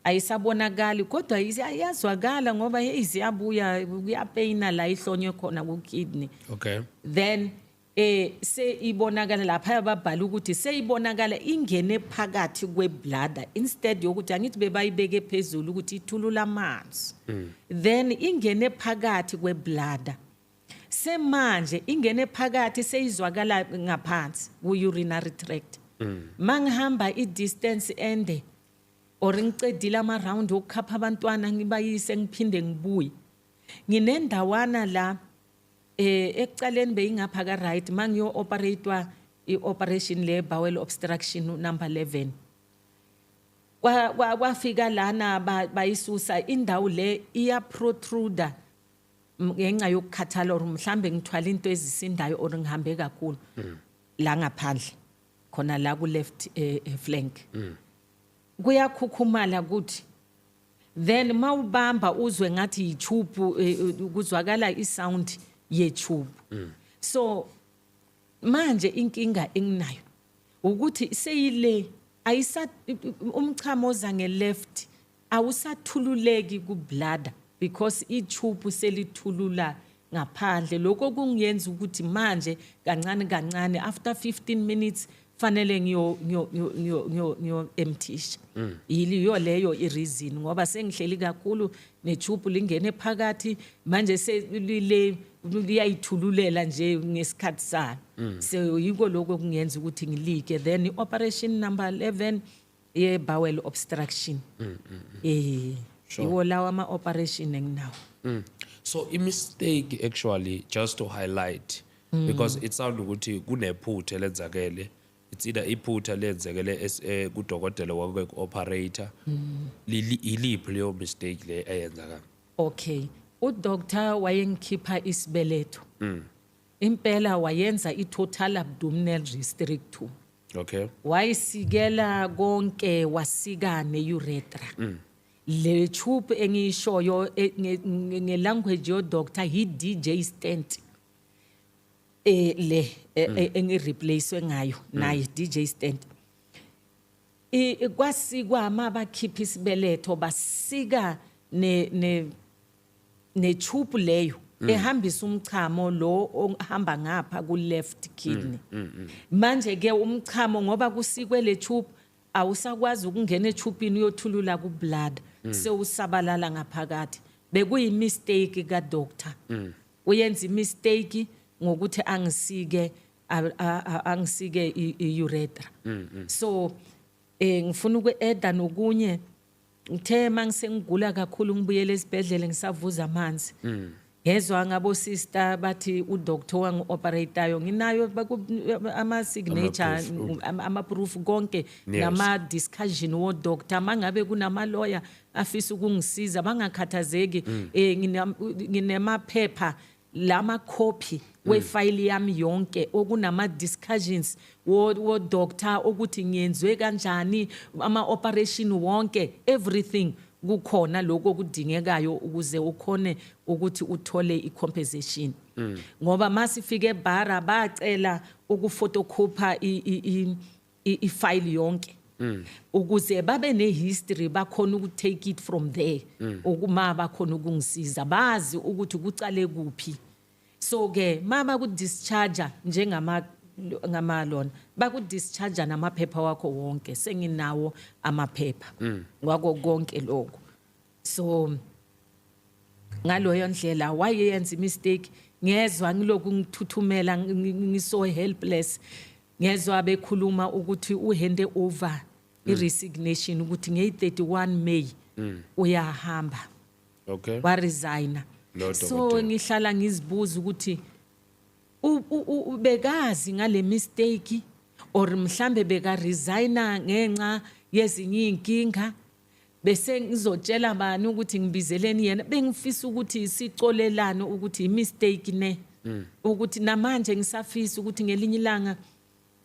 ayisabonakali, kodwa iyazwakala ngoba hey, ziyabuya, kuyapeyina la ihlonywe khona ku-kidney. Then seyibonakala lapha, babhala ukuthi seyibonakala ingene phakathi kwebladder, instead yokuthi, angithi bebayibeke phezulu ukuthi ithulula amanzi, then ingene phakathi kwebladder. Semanje ingene phakathi, seyizwakala ngaphansi ku-urinary tract. Mangihamba i-distance ende or ngicedile ama-round okukhapha abantwana, ngibayise, ngiphinde ngibuye, nginendawana la ekucaleni beyingapha ka right mangiyo operatewa i-operation le bowel obstruction number 11. Kwafika lana bayisusa indawo le, iya protruda ngenxa yokukhathala or mhlambe ngithwala into ezisindayo or ngihambe kakhulu la ngaphandle khona la ku left flank kuyakhukhumala kuthi. Then mawubamba uzwe ngathi yitube, kuzwakala isound yetube. So manje inkinga enginayo ukuthi seyile ayisa umchamo oza nge-left awusathululeki ku-bladder because itube selithulula ngaphandle. Lokho kungiyenza ukuthi manje kancane kancane after 15 minutes fanele ngiyo ngiyo ngiyo ngiyo ngiyo ngiyo emptisha. Yiliyo leyo i-reason, ngoba sengihleli kakhulu netube lingene phakathi manje, selile liyayithululela nje ngesikhathi salo. So yiko lokho kungenza ukuthi ngilike. Then i-operation number 11 ye bowel obstruction, iwo lawa ama operation enginawo.
So i-mistake actually, just to highlight, because it sound ukuthi kunephutha elenzakele. It's either iphutha lenzekele kudokotela wake ku-operator. Iliphi leyo mistake le eyenzakala?
Okay, udoctor wayengikhipha isibeletho, impela wayenza i-total abdominal hysterectomy. Wayisikela konke, wasika ne-urethra. Le tube engiyishoyo nge-language yodoctor yi-DJ stent le engireplacewe ngayo naye DJ stent. Kwasikwa mabakhipha isibeletho, basika ne tube leyo ehambisa umchamo lo ohamba ngapha ku left kidney. Manje ke umchamo, ngoba kusikwe le tube, awusakwazi ukungena etubini uyothulula ku bladder, sewusabalala ngaphakathi. Bekuyi mistake ka doctor, uyenza imistake ngokuthi angisike angisike i-urethra. So ngifuna uku-adda nokunye. Ngithe mangisengigula kakhulu, ngibuyele esibhedlela ngisavuza amanzi, ngezwa ngabo sister bathi udoctor wangi-operatayo, nginayo ama-signature,
Ama-proof.
Ama-proof konke, nama-discussion wo-doctor. Mangabe kunama-lawyer afisa ukungisiza, bangakhathazeki, nginemaphepha lamakhophi wefayili yami yonke okunama-discussions wo-doctor ukuthi ngiyenzwe kanjani ama-operation wonke, everything kukhona lokho okudingekayo ukuze ukhone ukuthi uthole i-compensation. Ngoba masifike ebhara bacela ukufotokhopha ifile yonke ukuze babe nehistory, bakhona uku-take it from there, ukuma bakhona ukungisiza, bazi ukuthi kucale kuphi. So ke mama ku-discharge njengama ngamalona baku-discharge namaphepha wakho wonke, senginawo amaphepha wako konke lokho. So ngaloyo ndlela wayeyenza imistake. Ngezwa ngiloku ngithuthumela, ngiso helpless, ngezwa bekhuluma ukuthi uhande over i-resignation ukuthi ngeyi-31 May uyahamba, waresigna.
Lo
So
dokotela.
ngihlala ngizibuza ukuthi ubekazi ngale mistake or mhlambe beka resigna ngenxa yezinye inkinga, bese ngizotshela bani ukuthi ngibizeleni yena. Bengifisa ukuthi sicolelane ukuthi imistake ne ukuthi namanje ngisafisa ukuthi ngelinye ilanga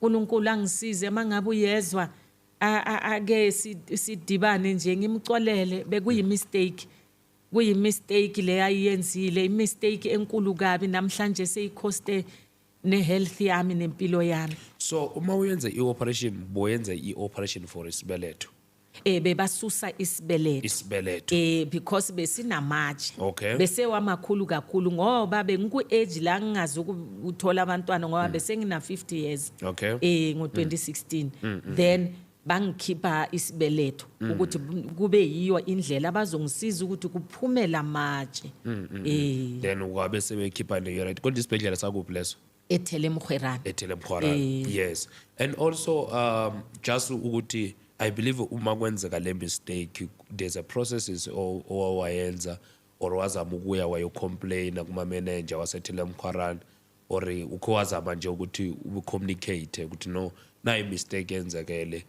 uNkulunkulu angisize, mangabe uyezwa, ake sidibane nje ngimcolele, bekuyi mistake. Kuyi-mistake le ayiyenzile, i-mistake enkulu kabi. Namhlanje seyikhoste ne-health yami nempilo yami.
So uma uyenze i-operation, boyenze i-operation for isibeletho?
Bebasusa isibeletho.
Isibeletho.
Because besinamatshe. Bese wamakhulu kakhulu ngoba bengiku age la ngingazi ukuthola abantwana ngoba bese ngina 50 years. Ngo 2016 then bangikhipha isibeletho ukuthi kube yiyo indlela abazongisiza ukuthi kuphume lamatshe.
Then wabe sebekhipha ne-right, kodwa isibhedlela sakuphi leso?
eThelle Mogoerane.
eThelle Mogoerane, yes. And also just ukuthi I believe uma kwenzeka le mistake, there's a processes owayenza or wazama ukuya wayocomplaina kuma-manager waseThelle Mogoerane, or ukho wazama nje ukuthi ucommunicate ukuthi no, nayi mistake yenzekele,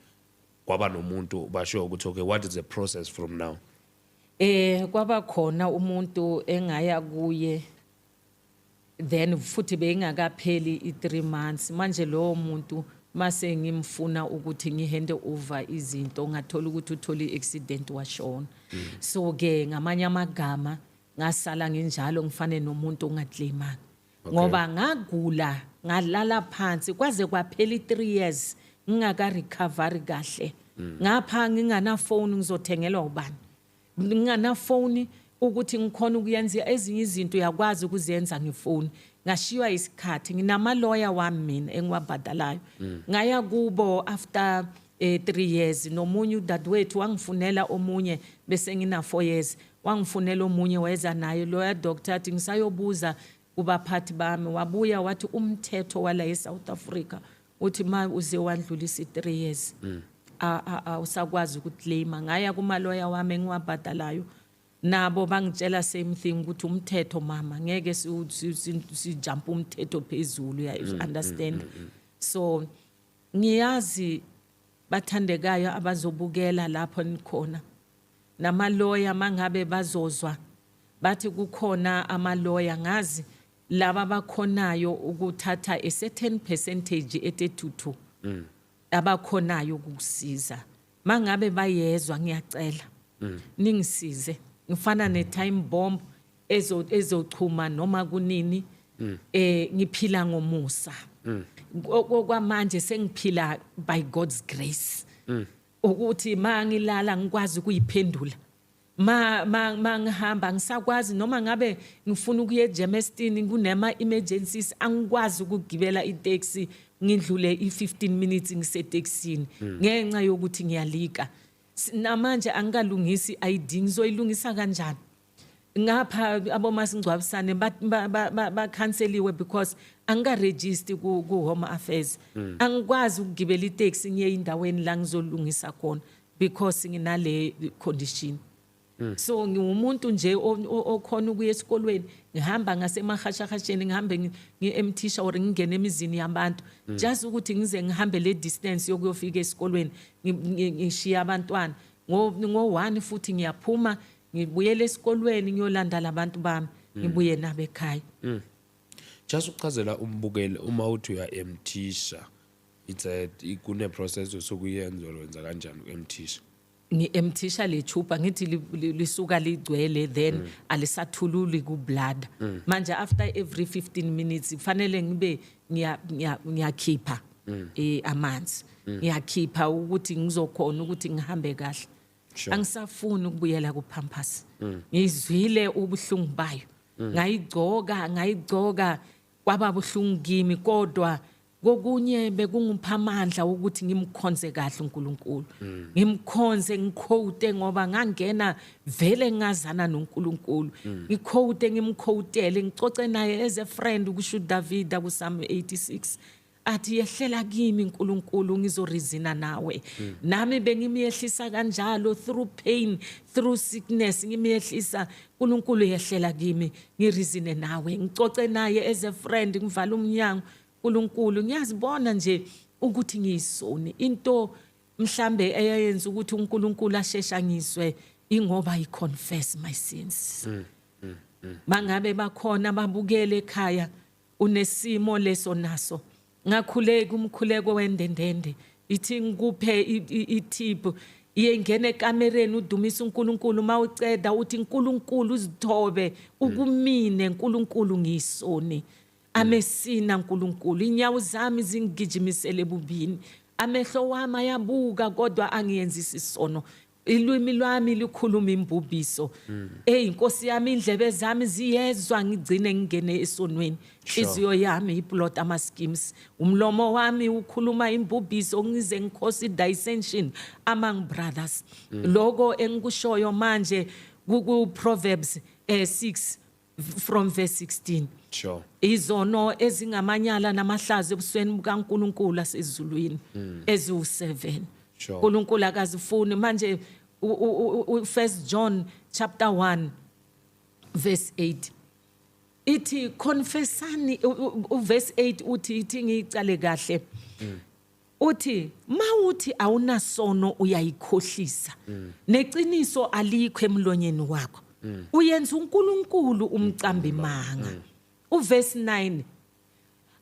kwaba nomuntu basho ukuthi okay, what is the process from now?
Kwaba khona umuntu engaya kuye, then futhi beyingakapheli i3 months. Manje lowo muntu mase ngimfuna ukuthi ngihande over izinto, ngathola ukuthi uthole i-accident, washona. So ke ngamanye amagama ngasala nginjalo, ngifane nomuntu ongaclaimanga ngoba ngagula, ngalala phansi kwaze kwaphela i3 years ngingaka recovery kahle. Ngapha ngingana phone, ngizothengelwa ubani? Ngingana phone ukuthi ngikhona ukuyenza ezinye izinto, uyakwazi ukuzenza ngefoni. Ngashiywa isikhathi. Nginamaloya wami mina engiwabhadalayo. Ngaya kubo after 3 years, nomunye udadewethu wangifunela omunye, bese ngina 4 years, wangifunela omunye, weza naye loya doctor, athi ngisayobuza kubaphathi bami. Wabuya wathi umthetho wala eSouth Africa uthi ma uze wandlulisa i3 years, awusakwazi ukuclaima. Ngaya kumaloya wami engiwabhadalayo, nabo bangitshela same thing ukuthi umthetho, mama, ngeke sijump umthetho phezulu, ya understand. So ngiyazi, bathandekayo abazobukela lapho nikhona, namaloya mangabe bazozwa bathi kukhona amaloya, ngazi laba bakhonayo ukuthatha a certain percentage ete-2 abakhonayo ukukusiza. Mangabe bayezwa, ngiyacela ningisize. Ngifana ne-time bomb ezochuma noma kunini. Ngiphila ngomusa. Kwamanje sengiphila by God's grace, ukuthi mangilala ngikwazi ukuyiphendula, ma ngihamba ngisakwazi, noma ngabe ngifuna ukuya eGermiston kunema emergencies, angikwazi ukugibela itaxi ngidlule i15 minutes ngisetekisini ngenxa yokuthi ngiyalika. Namanje angikalungisi ID, ngizoyilungisa kanjani? Ngapha abomasingcwabisane bakhanseliwe because angikaregister ku Home Affairs. Angikwazi ukugibela itaxi ngiye endaweni la ngizolungisa khona because nginale condition. So ngiwumuntu nje okhona ukuya esikolweni, ngihamba ngasemahashahasheni, ngihambe ngi-emthisha or ngingene emizini yabantu just ukuthi ngize ngihambe le distance yokuyofika esikolweni. Ngishiya abantwana ngo-1, futhi ngiyaphuma ngibuyele esikolweni, ngiyolanda labantu bami, ngibuye nabo ekhaya.
Just ukuchazela umbukeli, uma uthi uya-emptisha, it's a kune process osukuyenza or wenza kanjani u-emptisha?
Ngi-emptisha le tube, ngithi lisuka ligcwele, then alisathululi ku-blood. Manje after every 15 minutes kufanele ngibe ngiyakhipha amanzi, ngiyakhipha ukuthi ngizokhona ukuthi ngihambe kahle. Angisafuni ukubuyela ku-pampers. Ngizwile ubuhlungu bayo. Ngayigcoka, ngayigcoka, kwaba buhlungu kimi, kodwa kokunye bekungipha amandla ukuthi ngimkhonze kahle uNkulunkulu, ngimkhonze, ngiquote, ngoba ngangena vele ngazana noNkulunkulu. Ngiquote, ngimquotele, ngicoce naye as a friend. Kusho uDavid kuPsalm 86 athi, "Yehlela kimi uNkulunkulu, ngizoreasona nawe." Nami bengimiyehlisa kanjalo through pain, through sickness, ngimiyehlisa, "uNkulunkulu, yehlela kimi, ngireasone nawe," ngicoce naye as a friend, ngivala umnyango. uNkulunkulu, ngiyazibona nje ukuthi ngiyisoni. Into mhlambe eyayenza ukuthi uNkulunkulu ashesha ngizwe ingoba I confess my sins. Mangabe bakhona babukele ekhaya, unesimo leso naso, ngakhuleka umkhuleko wendendende, ithi ngikuphe itip. Iyengena ekamereni udumisa uNkulunkulu, mawuceda uthi uNkulunkulu uzithobe ukumine, uNkulunkulu ngiyisoni, amesina uNkulunkulu, inyawo zami zingigijimisele ebubini, amehlo wami ayabuka kodwa angiyenzisi isono, ilwimi lwami likhuluma imbubhiso. Hey Nkosi yami, indlebe zami ziyezwa ngigcine ngingene esonweni. Inhliziyo yami iplot ama schemes, umlomo wami ukhuluma imbubhiso, ngize ngikhosi dissension among brothers. Lokho engikushoyo manje ku Proverbs 6 from verse 16. Izono ezingamanyala namahlazo ebusweni bukaNkuluNkulu asezulwini eziwu7. uNkulunkulu akazifuni. Manje First John chapter 1 verse 8 ithi confessani, verse 8 uthi, ithi ngiyicale kahle, uthi mawuthi awunasono uyayikhohlisa, neqiniso alikho emlonyeni wakho, uyenza uNkulunkulu umcambi manga. Uverse 9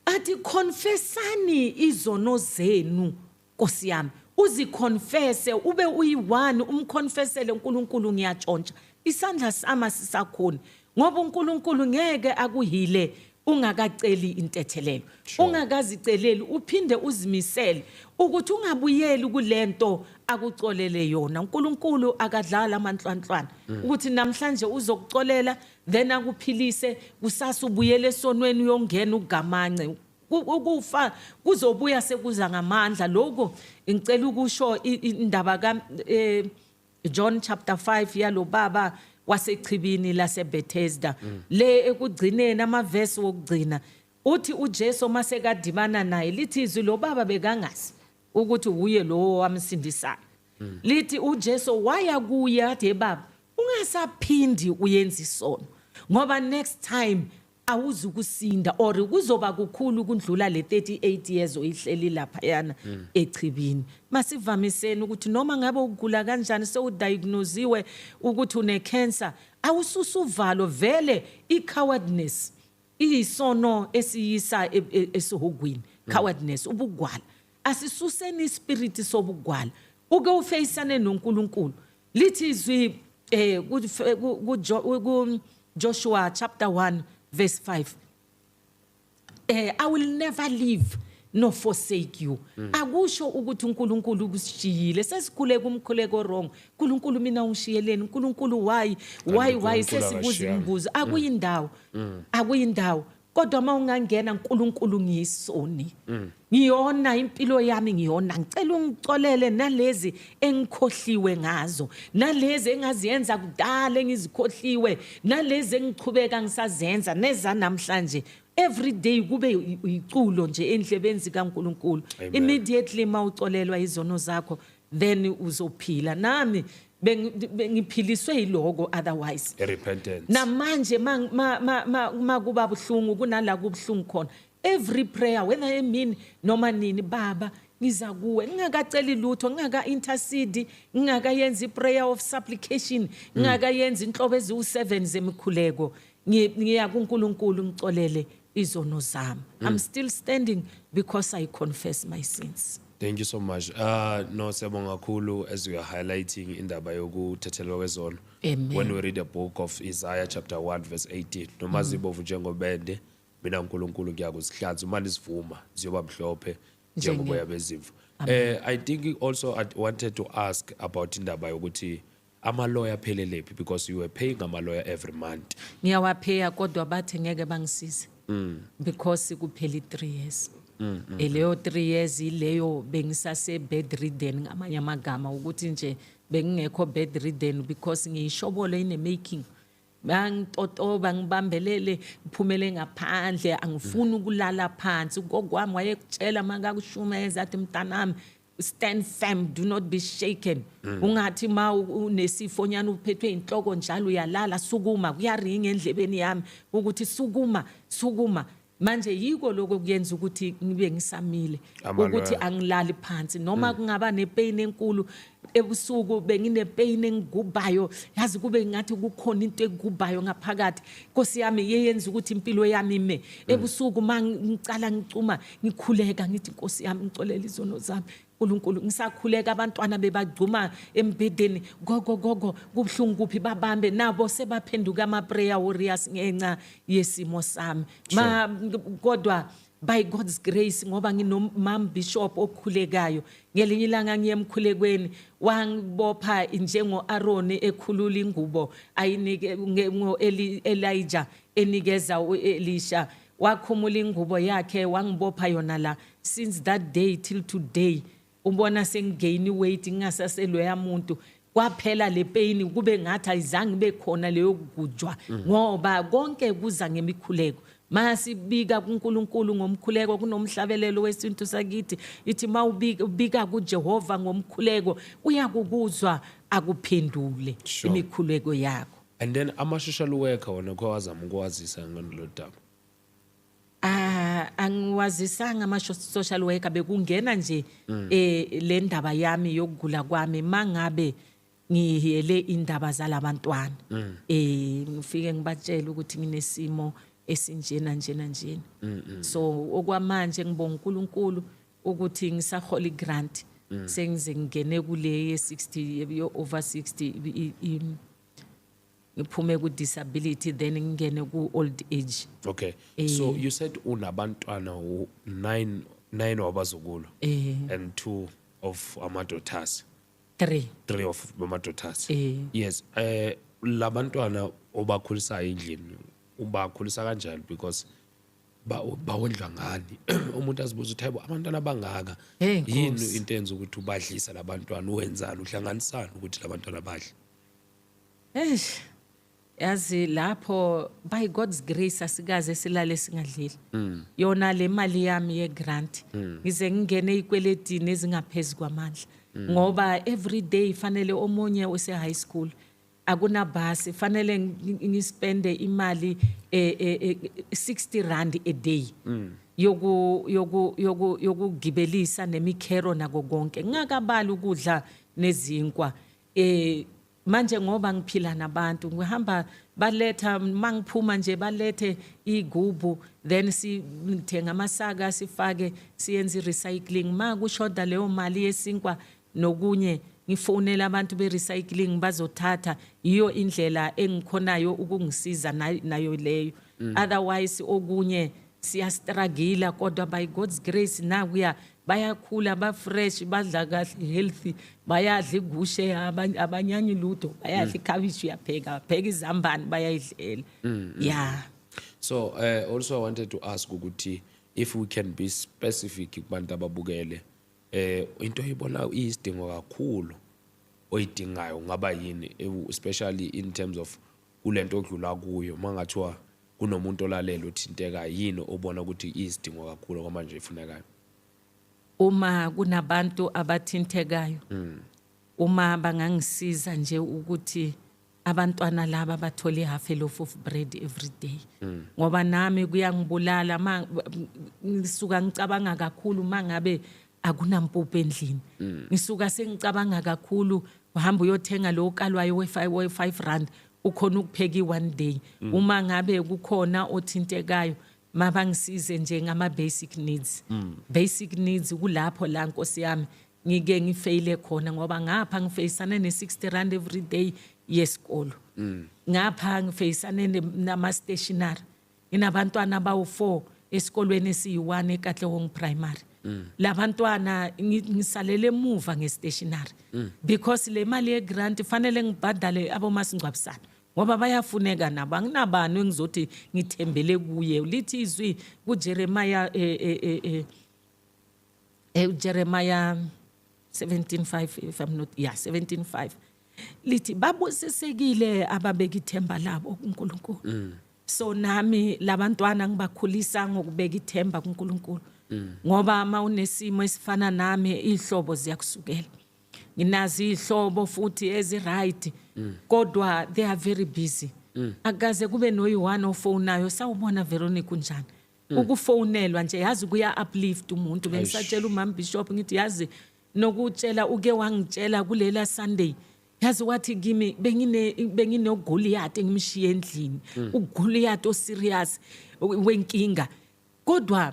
athi confessani izono zenu. Nkosi yami, uziconfesse ube uyi-one, umconfessele uNkulunkulu, ngiyatshontsha, isandla sami asisakhoni, ngoba uNkulunkulu ngeke akuhile ungakaceli intethelelo, ungakaziceleli. Uphinde uzimisele ukuthi ungabuyeli kulento akucolele yona. uNkulunkulu akadlala amanhlwanhlwana ukuthi namhlanje uzokucolela then akuphilise, kusasa ubuyele esonweni, uyongena ugamance. Ukufa kuzobuya sekuza ngamandla. Lokho ngicela ukusho indaba ka John chapter 5 yalo baba wasechibini laseBethesda le ekugcineni, amavesi wokugcina, uthi uJesu masekadibana naye, lithi izwi lo baba bekangazi ukuthi uye lo wamsindisayo. Lithi uJesu waya kuye athi, "Baba, ungasaphindi uyenza isono, ngoba next time awuzukusinda or kuzoba kukhulu kundlula le 38 years oyihleli lapha yana echibini." Masivamiseni ukuthi noma ngabe ugula kanjani, sewudiagnosiwe ukuthi une cancer, awususa uvalo. Vele i-cowardness iyisono esiyisa esihogweni. Cowardness, ubugwala. Asisuseni ispirit sobugwala, uke ufeyisane noNkulunkulu. Lithi izwi ku Joshua chapter 1 verse 5, "I will never leave nor forsake you." Akusho ukuthi uNkulunkulu ukusishiyile. Sesikhuleka umkhuleko wrong: "uNkulunkulu, mina ungishiyeleni? uNkulunkulu, why, why, why?"
uNkulunkulu
Sesibuza
akashiyanga.
imibuzo, akuyindawo, akuyindawo. Kodwa mawungangena, "uNkulunkulu, ngiyisoni, ngiyona impilo yami, ngiyona, ngicela ungicolele nalezi engikhohliwe ngazo, nalezi engaziyenza kudala engizikhohliwe, nalezi engichubeka ngisazenza neza namhlanje." Every day kube iculo nje endlebeni zikaNkuluNkulu.
Amen.
Immediately mawucolelwa izono zakho, then uzophila. Nami bengiphiliswe yiloko, otherwise
Repentance.
Namanje ma kuba buhlungu, kunala kubuhlungu khona, every prayer, whether emini noma nini, "Baba, ngiza kuwe," ngingakaceli lutho, ngingaka intercede, ngingakayenzi i-prayer of supplication, ngingakayenzi inhlobo eziwu7 zemikhuleko, ngiya kuNkulunkulu, ngicolele izono zami. I'm still standing because I confess my sins.
Thank you so much. No, siyabonga kakhulu as we are highlighting indaba yokuthethelwa kwezono.
Amen.
When we read the book of Isaiah chapter 1 verse 18, noma zibovu njengobende, mina uNkulunkulu ngiyakuzihlanza, uma nisivuma ziyoba mhlophe njengoboya bezimvu. I think also I wanted to ask about indaba yokuthi ama lawyer aphelele phi, because you were paying ama lawyer every month.
Ngiyawapheya, kodwa bathi ngeke bangisize because kuphela i-3 years. Leyo 3 years ileyo bengisase bedridden, ngamanye amagama ukuthi nje bengingekho bedridden because ngiyishobolo in the making. Bangitotoba, ngibambelele, ngiphumele ngaphandle, angifuni ukulala phansi. Ugogo wami wayekutshela makakushumayeza, athi, "Mntanami, stand firm, do not be shaken. Ungathi ma unesifo nyana, uphethwe inhloko njalo, uyalala, sukuma." Kuyaringa endlebeni yami ukuthi sukuma, sukuma. Manje yiko lokho kuyenza ukuthi ngibe ngisamile
Amalwele.
ukuthi angilali phansi noma kungaba nepain enkulu ebusuku. Benginepain engigubayo, yazi, kube ngathi kukhona into egubayo ngaphakathi, Nkosi yami, yeyenza ukuthi impilo yami ime ebusuku. Mangicala ngicuma, ngikhuleka, ngithi, "Nkosi yami, ngicolela izono zami." uNkulunkulu, ngisakhuleka abantwana bebagcuma embhedeni, gogo gogo, kubhlungu kuphi, babambe nabo sebaphenduka ama prayer warriors ngenxa yesimo sami. Ma kodwa by God's grace, ngoba nginomam bishop okhulekayo, ngelinye ilanga ngiye emkhulekweni, wangibopha njengo Aaron ekhulula ingubo ayinike ngo Elijah enikeza uElisha, wakhumula ingubo yakhe wangibopha yona la. Since that day till today, ubona sengigain weight, ngingasaseloya muntu. Kwaphela le pain, kube ngathi ayizange ibe khona leyo kugujwa, ngoba konke kuza ngemikhuleko. Masibika kuNkulunkulu ngomkhuleko, kunomhlabelelo wesintu sakithi ithi mawubika, ubika kuJehova ngomkhuleko, uyakukuzwa akuphendule imikhuleko yakho.
And then ama-social worker wona kho wazama ukuwazisa ngalolu daba?
Ah, angiwazisanga ama social worker, bekungena nje le ndaba yami yokugula kwami, mangabe ngihiyele indaba zalabantwana, ngifike ngibatshela ukuthi nginesimo esinjena njena njena. So okwamanje ngibonga uNkulunkulu ukuthi ngisahola igrant, sengize ngingene kule ye 60, yo over 60, ngiphume ku disability, then ngingene ku old age.
Okay, so you said unabantwana 9, 9 wabazukulu and two of ama-daughters?
3.
Three of ama-daughters.
Eh.
Yes, labantwana obakhulisayo endlini, ubakhulisa kanjani? Because bawondlwa ngani? Umuntu azibuza ukuthi, hayibo, abantwana abangaka,
Hey,
yini
Nkosi.
into enza ukuthi ubadlisa labantwana? Wenzani, uhlanganisani ukuthi labantwana badle?
Eish. Yazi lapho, by God's grace, asikaze silale singadlile. Yona le mali yami ye grant, ngize ngingene ikweletini ezingaphezulu kwamandla. Ngoba every day fanele, omunye use high school, akunabhasi, fanele ngispende imali R60 a day yokugibelisa nemikhero nako konke, ngingakabali ukudla nezinkwa. Manje ngoba ngiphila nabantu, ngihamba baletha, mangiphuma nje balethe igubhu, then sithenga amasaka, sifake, siyenze recycling. Ma kushoda leyo mali yesinkwa nokunye, ngifonela abantu be-recycling bazothatha. Iyo indlela engikhonayo ukungisiza nayo leyo. Otherwise okunye siyastruggle, kodwa by God's grace nakuya bayakhula, ba-fresh, badla kahle, healthy, bayadla igushe, abanyanyi lutho, bayadla ikhabishi, uyapheka, pheka izambane, bayayidlela, yeah.
So also I wanted to ask ukuthi if we can be specific kubantu ababukele, into oyibona iyisidingo kakhulu oyidingayo ngaba yini, especially in terms of kulento odlula kuyo? Mangathiwa kunomuntu olalela othinteka, yini obona ukuthi iyisidingo kakhulu kwamanje ifunekayo?
Uma kunabantu abathintekayo, uma bangangisiza nje ukuthi abantwana laba bathole half a loaf of bread every day, ngoba nami kuyangibulala ma ngisuka ngicabanga kakhulu. Mangabe akunampuphu endlini, ngisuka sengicabanga kakhulu. Uhamba uyothenga lo kalwayo we-R5 ukhona ukupheka i-one day. Uma ngabe kukhona othintekayo, mabangisize nje ngama basic needs, basic needs. Kulapho la, Nkosi yami, ngike ngifeyile khona, ngoba ngapha ngifeyisane ne-R60 every day yesikolo, ngapha ngifeyisane nama stationery. Nginabantwana abawu-4 esikolweni esiyi-1 eKatlehong Primary. Labantwana ngisalele emuva nge-stationery because le mali ye-grant fanele ngibhadale abomasingcwabisane, ngoba bayafuneka nabo. Anginabani engizothi ngithembele kuye. Lithi izwi kuJeremiah, Jeremiah 17:5, if I'm not, yeah, 17:5, lithi babusisekile ababeka ithemba labo kuNkulunkulu. So nami labantwana ngibakhulisa ngokubeka ithemba kuNkulunkulu, ngoba uma unesimo esifana nami, ihlobo ziyakusukela. Nginazo ihlobo futhi ezi-right, kodwa they are very busy. Akaze kube noyi-one ofonayo, "Sawubona Veronica, unjani?" Ukufonelwa nje, yazi, kuya uplift umuntu. Bengisatshela umama Bishop ngithi, yazi, nokutshela uke wangitshela kulela Sunday, yazi, wathi kimi benginogoliath engimshiye endlini, uGoliath oserious wenkinga, kodwa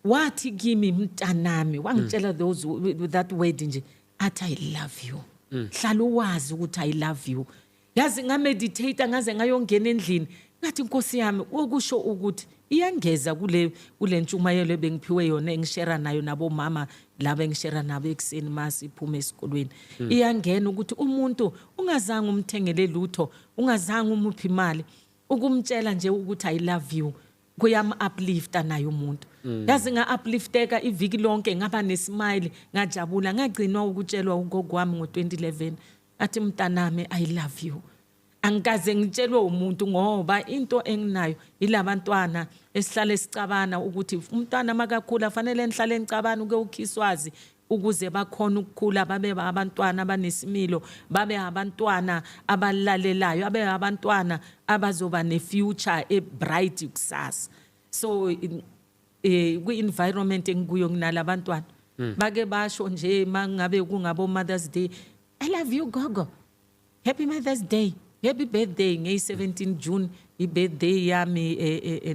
Wathi kimi, "Mntanami," wangitshela those with that word nje, athi, "I love you. Hlala uwazi ukuthi I love you." Yazi, ngameditate ngaze ngayongena endlini, ngathi, "Nkosi yami, okusho ukuthi iyangeza kule ntshumayelo ebengiphiwe yona, engishare nayo nabomama laba engishare nabo ekuseni masiphuma esikolweni. Iyangena ukuthi umuntu ungazange umthengele lutho, ungazange umuphi imali, ukumtshela nje ukuthi I love you kuyam-uplifta naye umuntu." Yazi, nga-uplifteka iviki lonke, ngaba nesmile, ngajabula. Ngagcinwa ukutshelwa ugogo wami ngo-2011, athi, "Mntanami, I love you." Angikaze ngitshelwe umuntu, ngoba into enginayo yilabantwana esihlale sicabana ukuthi umntwana makakhula fanele nihlale nicabana uke ukhiswazi, ukuze bakhona ukukhula babe abantwana abanesimilo, babe abantwana abalalelayo, abe abantwana abazoba nefuture ebright kusasa. So kwi-environment engikuyo nginalabantwana bake basho nje mangabe kungabo Mother's Day, "I love you, gogo, happy Mother's Day, happy birthday." Ngeyi-17 June i-birthday yami,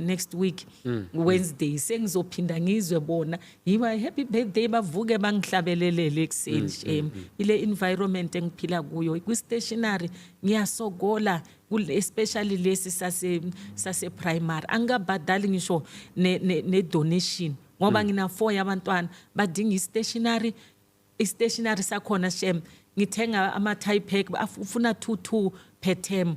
next week Wednesday, sengizophinda ngizwe bona yiba happy birthday, bavuke bangihlabelelele ekuseni. Shame, ile environment engiphila kuyo, kwi-stationery ngiyasokola, especially lesi sase primary, angikabhadali ngisho ne donation ngoba ngina 4 yabantwana badinga i-stationery. I-stationery sakhona, shem, ngithenga ama-tie pack ufuna 2 2 per term.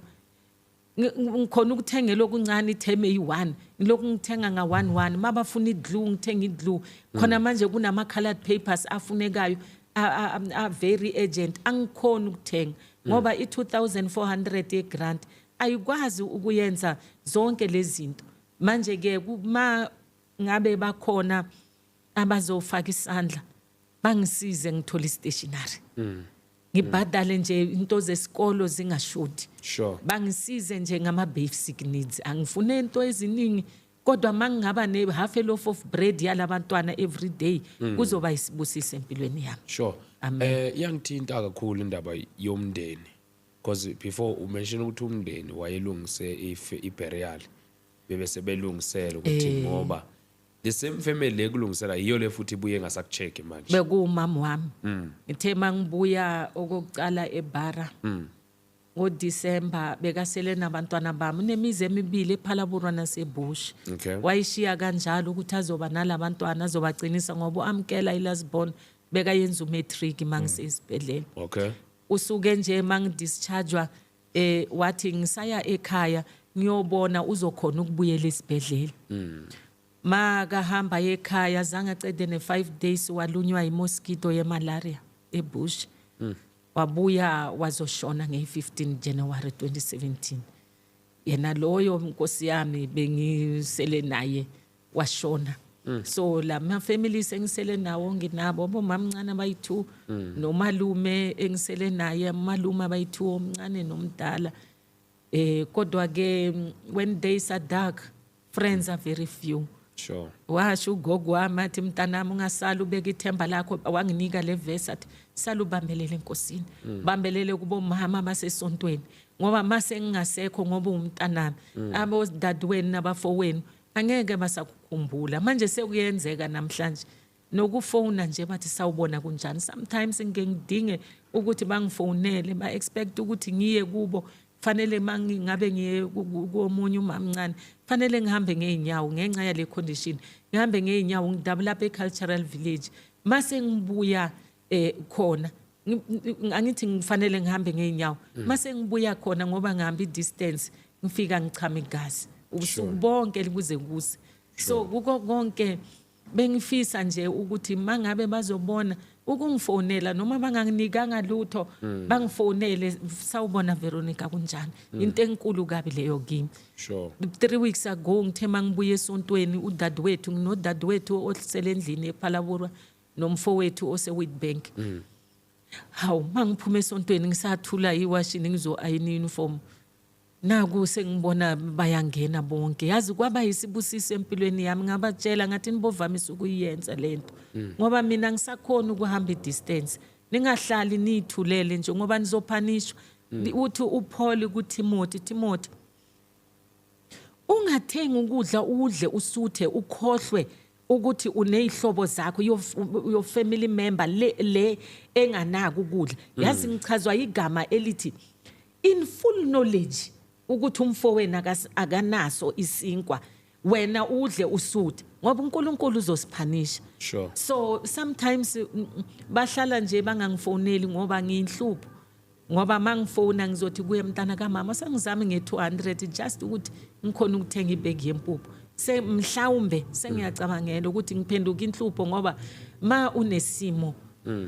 Ngikhona ukuthengela okuncane iterm eyi-1, ngilokhu ngithenga nga-1 1. Mabafuna i-glue, ngithenga i-glue khona. Manje kunama-colored papers afunekayo, a very urgent, angikhoni ukuthenga ngoba i-2400 ye-grant ayikwazi ukuyenza zonke lezi zinto. Manje ke kuma ngabe bakhona abazofaka isandla bangisize ngithole i-stationery, ngibhadale nje into zesikolo zingashodi, bangisize nje ngama basic needs. Angifune into eziningi, kodwa mangingaba ne half a loaf of bread yalabantwana every day, kuzoba isibusiso empilweni yami. Amen.
Iyangithinta kakhulu indaba yomndeni, because before umention ukuthi umndeni wayelungise if iburial, bebe sebelungisela ukuthi, ngoba the same family le kulungisela yiyo le futhi ibuye ngasakucheck manje.
Bekuwumama wami. Ngithe mangibuya okokucala eBara ngoDisemba, bekasele nabantwana bami, unemizi emibili ePhalaborwa naseBush. Wayishiya kanjalo ukuthi azoba nalabantwana, azobagcinisa, ngoba uAmkela ilastborn bekayenza umatric mangisesibhedlela. Usuke nje mangidischargewa wathi ngisaya ekhaya ngiyobona uzokhona ukubuyela esibhedlela. Makahamba ekhaya, zange acede ne-5 days, walunywa imosquito yemalaria eBush, wabuya wazoshona ngeyi-15 January 2017. Yena loyo, nkosi yami, bengisele naye washona. So la ma-families engisele nawo, nginabo bomamncane abayi-2 nomalume engisele naye, malume abayi-2, omncane nomdala. Kodwa ke when days are dark, friends are very few. Washo ugogo wami athi, "Mntanami, ungasali ubeka ithemba lakho." Wanginika le verse, athi, "Sala ubambelele enkosini, bambelele kubomama basesontweni, ngoba mase ngingasekho, ngoba umntanami, abodadewenu nabafowenu angeke basakukhumbula." Manje sekuyenzeka namhlanje nokufona nje bathi, "Sawubona, kunjani?" Sometimes ngike ngidinge ukuthi bangifonele, ba-expect ukuthi ngiye kubo. Fanele mangingabe ngiye komunye umamncane, fanele ngihambe ngeenyawo ngenxa yale condition, ngihambe ngeenyawo ngidabula lapha e-cultural village. Mase ngibuya khona, angithi ngifanele ngihambe ngeenyawo, mase ngibuya khona, ngoba ngihamba i-distance, ngifika ngichama igazi ubusuku bonke kuze kuse. So kuko konke bengifisa nje ukuthi mangabe bazobona ukungifonela, noma banganginikanga lutho, bangifonele, "Sawubona Veronica, kunjani?" Into enkulu kabi leyo kimi. 3 weeks ago, ngithe mangibuye esontweni, udadewethu, nginodadewethu osele endlini ePhalaborwa nomfowethu ose-Witbank. Hawu, mangiphuma esontweni, ngisathula iwashini ngizo-ayina uniform, naku sengibona bayangena bonke. Yazi, kwaba yisibusiso empilweni yami. Ngabatshela ngathi, "Nibovamise ukuyenza lento, ngoba mina ngisakhona ukuhamba i-distance. Ningahlali niyithulele nje, ngoba nizophanishwa." Uthi uPaul kuTimothy, "Timothy, ungathengi ukudla udle usuthe, ukhohlwe Ukuthi uneyihlobo zakho, your family member le enganako ukudla. Yazi, ngichazwa igama elithi in full knowledge ukuthi umfowenu akanaso isinkwa, wena udle usuthe, ngoba uNkulunkulu uzosiphanisha. So sometimes bahlala nje bangangifoneli ngoba ngiyinhlupho, ngoba mangifona ngizothi kuye, "Mntana kamama, sengizame nge-200 just ukuthi ngikhona ukuthenga ibhegi yempuphu." Se mhlawumbe sengiyacabangela ukuthi ngiphenduka inhlupho, ngoba ma unesimo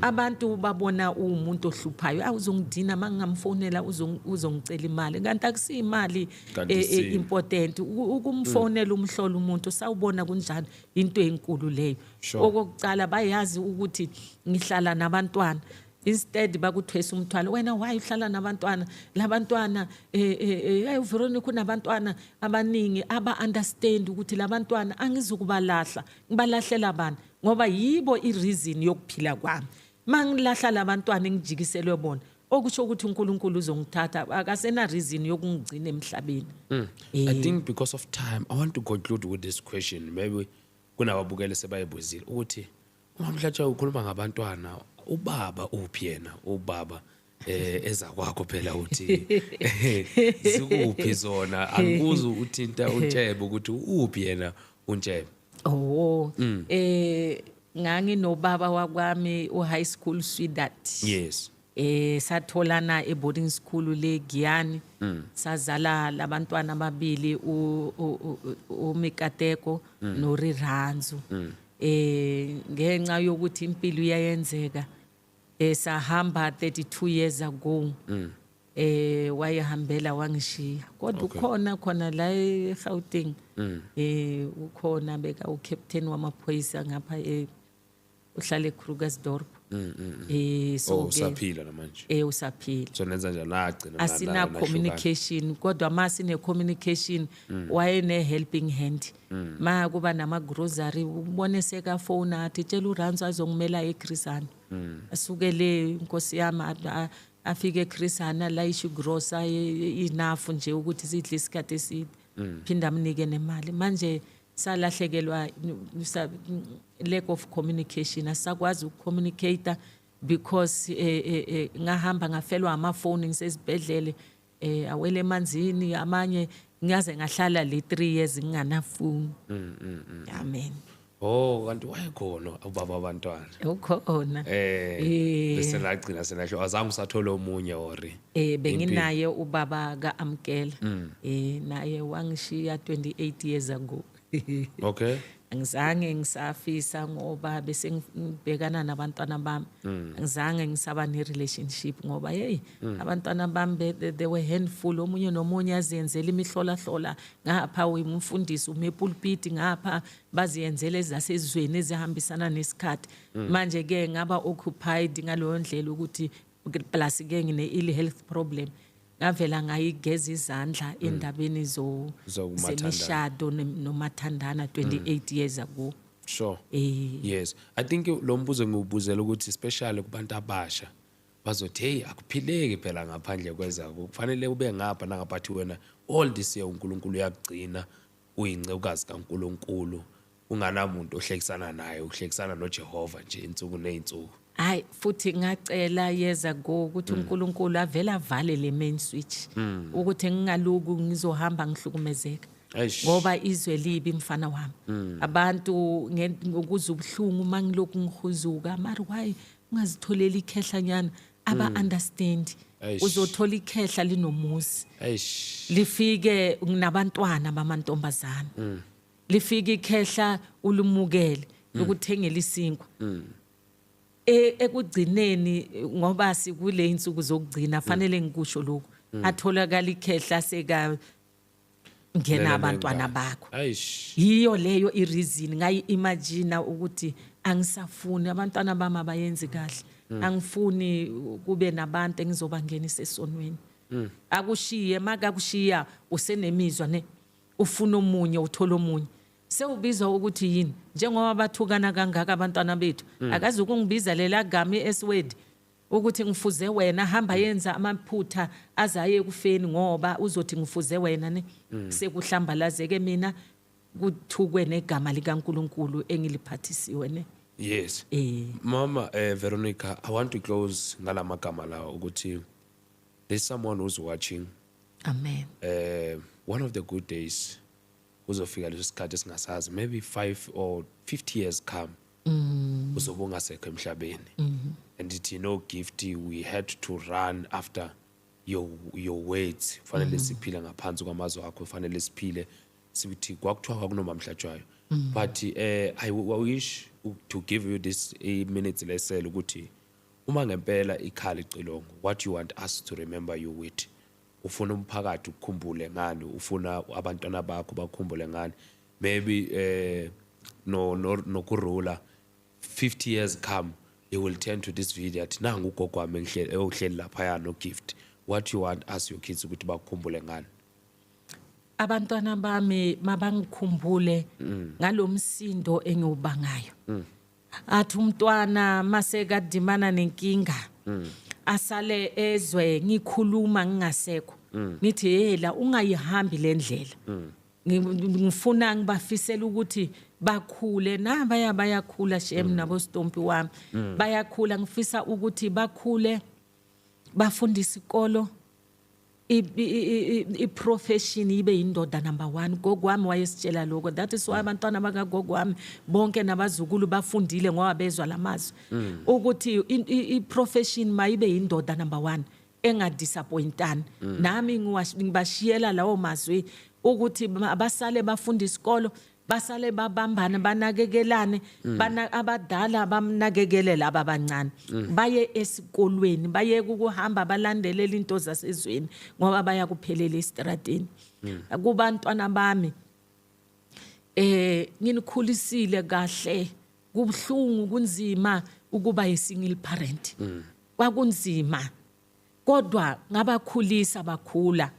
abantu babona uwumuntu ohluphayo, awuzongidina mangingamfonela, uzongicela imali, kanti akusiyimali.
Kanti isimo.
Important ukumfonela umhlola umuntu, sawubona, kunjani, into enkulu leyo. Okokucala bayazi ukuthi ngihlala nabantwana, instead bakuthwesa umthwalo wena, why uhlala nabantwana labantwana? Hey, uVeronica unabantwana abaningi. Aba understand ukuthi labantwana angizukubalahla, ngibalahlela bani? Ngoba yibo i-reason yokuphila kwami. Mangilahla labantwana engijikiselwe bona, okusho ukuthi uNkulunkulu uzongithatha, akasena reason yokungigcina emhlabeni.
I think because of time, I want to conclude with this question. Maybe kunababukeli sebayibuzile ukuthi uma mhlatshwa ukhuluma ngabantwana, ubaba uphi yena? Ubaba eza kwakho phela, uthi zikuphi zona? Angikuzi uthinta uNtshebe ukuthi uphi yena uNtshebe.
Oh, nganginobaba wakwami, u high school sweetheart. Satholana e boarding school le Giyani. Sazala labantwana ababili, uMikateko noRiranzu. Ngenxa yokuthi impilo iyayenzeka, sahamba 32 years ago. Wayehambela wangishiya, kodwa ukhona khona la eGauteng. Ukhona, beka ucaptain wamaphoyisa ngapha, uhlala eKrugersdorp. So
Oh,
ke
usaphila namanje?
Usaphila.
So nenza njani, nagcina
Asina
nahlukana?
communication, kodwa ma sine communication wayene helping hand ma kuba nama grocery, ubone seka phone athi, "Tshela uRanzo azongimela eChris Hani." Asuke le inkosi yami afike eChris Hani, layisha grocer enough nje ukuthi sidle isikhathi eside, phinda amnike nemali. Manje salahlekelwa lack of communication, asakwazi ukucommunicate because ngahamba ngafelwa amafoni ngisesibhedlele, awele emanzini amanye, ngiyaze ngahlala le 3 years nginganafoni. Amen.
Oh, kanti wayekhona ubaba wabantwana?
Ukhona.
Bese nagcina senahlo, azange usathola omunye or
Benginaye ubaba kaAmkela, naye wangishiya 28 years ago. Angizange ngisafisa ngoba bese ngibhekana nabantwana bami. Angizange ngisaba ne relationship ngoba hey, abantwana bami they were handful, omunye nomunye azenzela imihlola hlola ngapha, umfundisi umepulpit ngapha, baziyenzela ezasezweni ezihambisana nesikhathi. Manje ke ngaba occupied ngaleyo ndlela ukuthi plus ke ngine ill health problem, ngavela ngayigeza izandla endabeni zo
Zokumathandana.
Zemishado nomathandana 28 years ago.
Yes, I think lo mbuzo ngiwubuzela ukuthi especially kubantu abasha bazothi, "Hey, akuphileki phela ngaphandle kwezako, kufanele ube ngapha nangaphathi." Wena all this year uNkulunkulu uyakugcina, uyincekukazi kaNkulunkulu, unganamuntu ohlekisana naye, uhlekisana noJehova nje insuku nezinsuku.
Hayi, futhi ngacela years ago ukuthi uNkulunkulu avele avale le main switch ukuthi ngingaluku ngizohamba ngihlukumezeka.
Eish.
Ngoba izwe libi, mfana wami. Abantu ngokuza ubuhlungu mangilokhu ngihuzuka, mara why ungazitholeli ikhehlanyana? Aba understand.
Eish.
Uzothola ikhehla linomuzi,
Eish.
lifike nabantwana bamantombazana, lifike ikhehla, ulumukele lokuthengela isinkwa. Ekugcineni, ngoba sikule insuku zokugcina, fanele ngikusho lokhu, atholakala ikhehla seka ngena abantwana bakho.
Eish.
Yiyo leyo i-reason ngayi-imagine ukuthi angisafuni abantwana bami, abayenzi kahle, angifuni kube nabantu engizobangenisa esonweni. Akushiye, makakushiya usenemizwa ne ufuna omunye, uthola omunye, sewubizwa ukuthi yini? Njengoba bathukana kangaka abantwana bethu, akazi ukungibiza lela gama i-S word ukuthi ngifuze wena, hamba yenza amaphutha azaye ekufeni ngoba uzothi ngifuze wena ne sekuhlambalazeke mina. Kuthukwe negama likaNkuluNkulu engiliphathisiwe ne.
Yes. Mama Veronica, I want to close ngalamagama lawa ukuthi there's someone who's watching.
Amen.
One of the good days kuzofika leso sikhathi esingasazi, maybe 5 or 50 years come, uzobe ungasekho emhlabeni, and it Gift, we had to run after your words. Fanele siphile ngaphansi kwamazwi akho, fanele siphile sithi kwakuthiwa kwakunoma mhlatshwayo. But I wish to give you this minutes lesele ukuthi uma ngempela ikhala icilongo, what you want us to remember you with. Ufuna umphakathi ukukhumbule ngani? Ufuna abantwana bakho bakukhumbule ngani? Maybe no no nokurula 50 years come, you will turn to this video athi, "Nangu ugogo wami engihleli eyohleli laphaya no Gift." What you want us, your kids, ukuthi bakukhumbule ngani?
Abantwana bami mabangikhumbule ngalomsindo engiwubangayo. Athi umntwana masekadimana nenkinga, asale ezwe ngikhuluma ngingasekho, ngithi, "Hela, ungayihambi le ndlela." Ngifuna ngibafisela ukuthi bakhule nabaya, bayakhula shem, nabo stompi wami bayakhula. Ngifisa ukuthi bakhule, bafunda isikolo, i-profession ibe indoda number 1. Gogo wami wayesitshela lokho. That is why abantwana bakagogo wami bonke nabazukulu bafundile, ngoba bezwa lamazwi ukuthi i-profession mayibe indoda number 1, engadisappointani. Nami ngibashiyela lawo mazwi ukuthi basale bafunda isikolo, basale babambane, banakekelane, bana abadala bamnakekele laba abancane, baye esikolweni, baye ukuhamba balandelela into zasezweni, ngoba baya kuphelela estradeni. Kubantwana bami, nginikhulisile kahle. Kubhlungu, kunzima ukuba yi single parent, kwakunzima, kodwa ngabakhulisa bakhula.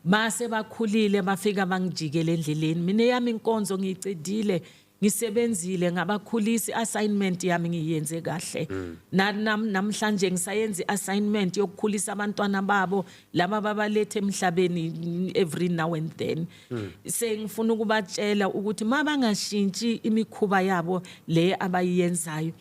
Mase bakhulile, bafika bangijikele endleleni. Mina yami inkonzo ngiyicedile, ngisebenzile, ngabakhulisa, assignment yami ngiyenze kahle. Namhlanje ngisayenza i-assignment yokukhulisa abantwana babo laba babalethe emhlabeni every now and then. Sengifuna ukubatshela ukuthi mabangashintshi imikhuba yabo le abayiyenzayo,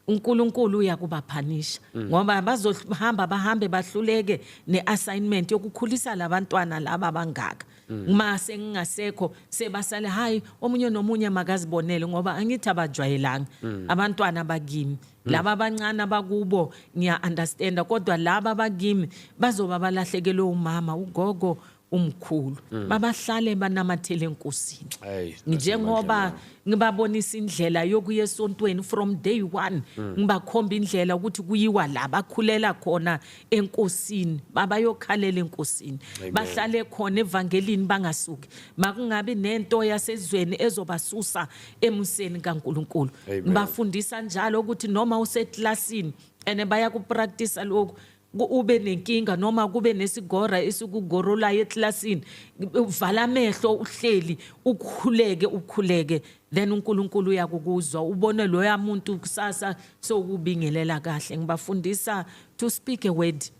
uNkulunkulu uyakubaphanisha, ngoba bazohamba bahambe bahluleke neassignment yokukhulisa labantwana laba bangaka. Uma sengingasekho, sebasale, hayi, omunye nomunye makazibonele, ngoba angithi abajwayelanga abantwana bakimi. Laba abancane abakubo ngiya understand, kodwa laba bakimi bazoba balahlekelwe umama, ugogo, umkhulu. Babahlale banamathele enkosini.
Hey.
Njengoba ngibabonisa indlela yokuya esontweni from day one, ngibakhomba indlela ukuthi kuyiwa la bakhulela khona enkosini, babayokhalela enkosini.
Amen.
Bahlale khona evangelini, bangasuki. Makungabi nento yasezweni ezobasusa emuseni kaNkuluNkulu.
Amen.
Ngibafundisa njalo ukuthi noma useklasini and bayakupractice lokhu, ube nenkinga noma kube nesigora esikugorolayo eklasini, vala amehlo uhleli, ukhuleke, ukhuleke, then uNkulunkulu uyakukuzwa, ubone loya muntu kusasa sokubingelela kahle. Ngibafundisa to speak a word,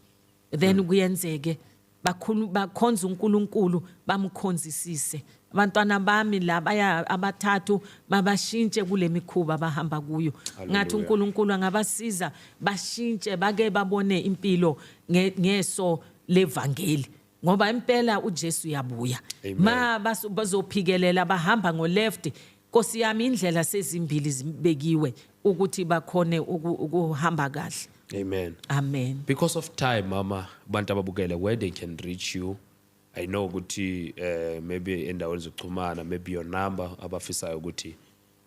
then kuyenzeke. Bakhulu bakhonza uNkulunkulu, bamkhonzisise. Abantwana bami labaya abathathu babashintshe kule mikhuba bahamba kuyo. Ngathi
Hallelujah.
uNkulunkulu angabasiza bashintshe, bake babone impilo ngeso levangeli, ngoba impela uJesu uyabuya.
Amen.
Ma bazophikelela bahamba ngo left, Nkosi yami, indlela sezimbili zibekiwe ukuthi bakhone ukuhamba kahle.
Amen.
Amen.
Because of time, mama, abantu ababukele, where they can reach you? I know ukuthi maybe endaweni zokuxhumana, maybe your number, abafisayo ukuthi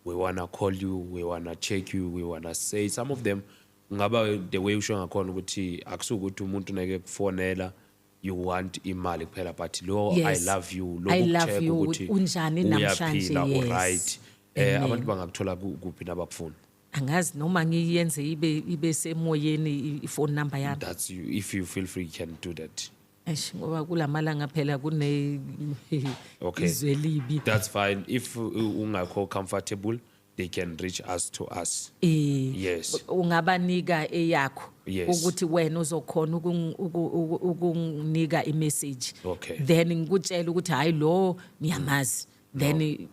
we wanna call you, we wanna check you, we wanna say some of them, ngaba the way usho ngakhona ukuthi akusukuthi umuntu neke kufonela you want imali kuphela, but lo I love you lo
I love
ukucheck
you,
ukuthi
unjani namhlanje,
uyaphila,
yes.
uright.
Amen.
Abantu bangakuthola kuphi nabakufuna?
Angazi noma ngiyenze ibe semoyeni i-phone number yami.
That's you, if you feel free, you can do that.
Eish, ngoba kulamalanga phela kune izwe libi.
That's fine. If ungakho comfortable, they can reach us to us. Yes.
Ungabanika eyakho
Yes.
ukuthi wena uzokhona ukunginika imessage.
Okay.
Then ngikutshela ukuthi hayi, lo ngiyamazi. Then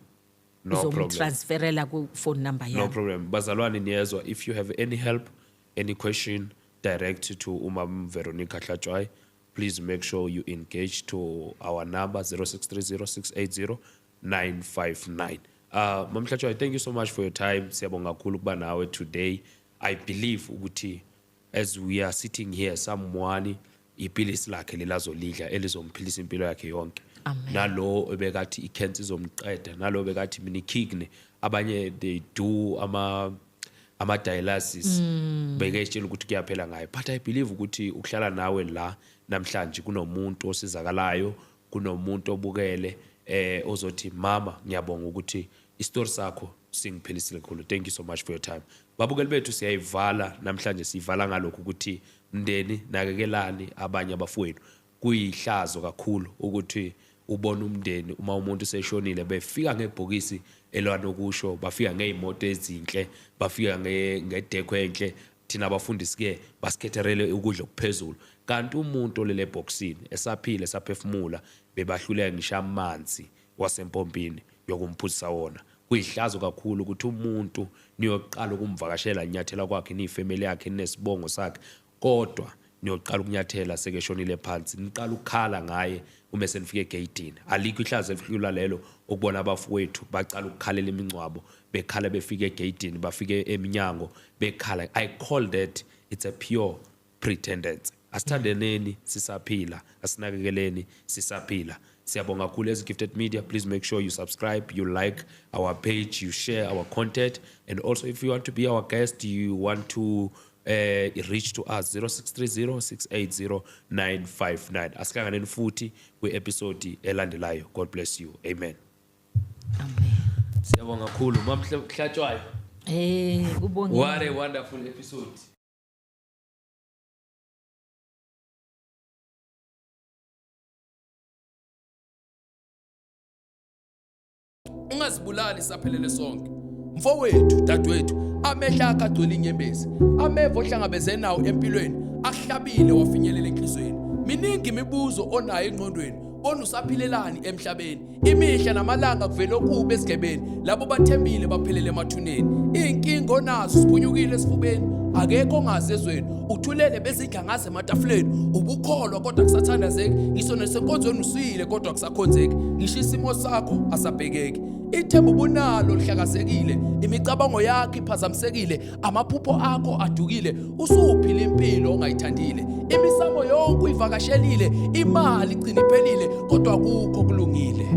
No problem.
Uzomtransferela ku phone number
No
yami.
problem. Bazalwane niyezwa, if you have any help, any question, direct to Umam Veronica Hlatshwayo. Please make sure you engage to our number 0630680959. Mam Hlatshwayo, thank you so much for your time. Siyabonga kakhulu ukuba nawe today. I believe ukuthi as we are sitting here, someone ipilisi lakhe lelazolidla elizomphilisa impilo yakhe yonke.
Amen.
Nalo ebekathi i-cancer izomqeda, nalo ebekathi mina i-kidney, abanye they do ama dialysis, beketshela ukuthi kuyaphela ngayo, but I believe ukuthi ukuhlala nawe la namhlanje kunomuntu osizakalayo, kunomuntu obukele ozothi, "Mama, ngiyabonga ukuthi isitori sakho singiphilisile kakhulu." Thank you so much for your time. Babukeli bethu, siyayivala namhlanje, siyivala ngalokhu ukuthi mndeni, nakekelani abanye abafowenu. Kuyihlazo kakhulu ukuthi ubona umndeni uma umuntu seshonile befika ngebhokisi elwanokusho, bafika ngey'moto ezinhle, bafika ngedekho enhle, thina abafundisi-ke basikhetherele ukudla okuphezulu, kanti umuntu olele ebhokisini esaphile, esaphefumula, bebahluleka ngisho amanzi wasempompini yokumphuzisa wona. Kuyihlazo kakhulu ukuthi umuntu niyoqala ukumvakashela, nyathela kwakhe, niyifamily yakhe, nesibongo sakhe, kodwa niyoqala ukunyathela sekeshonile phansi, niqala ukukhala ngaye uma senifike egeyidini. Alikho ihlazo elihlula lelo, ukubona abafowethu bacala ukukhalela imingcwabo, bekhala befike egeyidini, bafike eminyango bekhala. I call that, it's a pure pretendence. Asithandeneni sisaphila, asinakekeleni sisaphila. Siyabonga kakhulu as Gifted Media. Please make sure you subscribe, you like our page, you share our content, and also if you want to be our guest, you want to reach to us, 0630 680 959. Asihlanganeni futhi kwi-episode elandelayo. God bless you. Amen.
Amen.
Siyabonga kakhulu, Mamhlatshwayo.
Kubonga.
What a wonderful episode.
Ungazibulali, saphelele sonke. Mfowethu, dadewethu, amehlo akho agcwele inyembezi, ameva ohlangabeze nawo empilweni akuhlabile wafinyelela enhlizweni. Miningi imibuzo onayo engqondweni, bona usaphilelani emhlabeni? Imihla namalanga kuvele okubi esigebeni, labo bathembile baphelele emathuneni. Iy'nkinga onazo siphunyukile esifubeni, akekho ongazi ezweni, uthulele bezidla ngaze ematafuleni. Ubukholwa kodwa kusathandazeki, ngisho nesenkonzweni usuyile kodwa kusakhonzeki, ngisho isimo sakho asabhekeki. Ithemba ubunalo lihlakazekile, imicabango yakho iphazamisekile, amaphupho akho adukile, usuphila impilo ongayithandile, imisamo yonke uyivakashelile, imali igcina iphelile, kodwa akukho kulungile.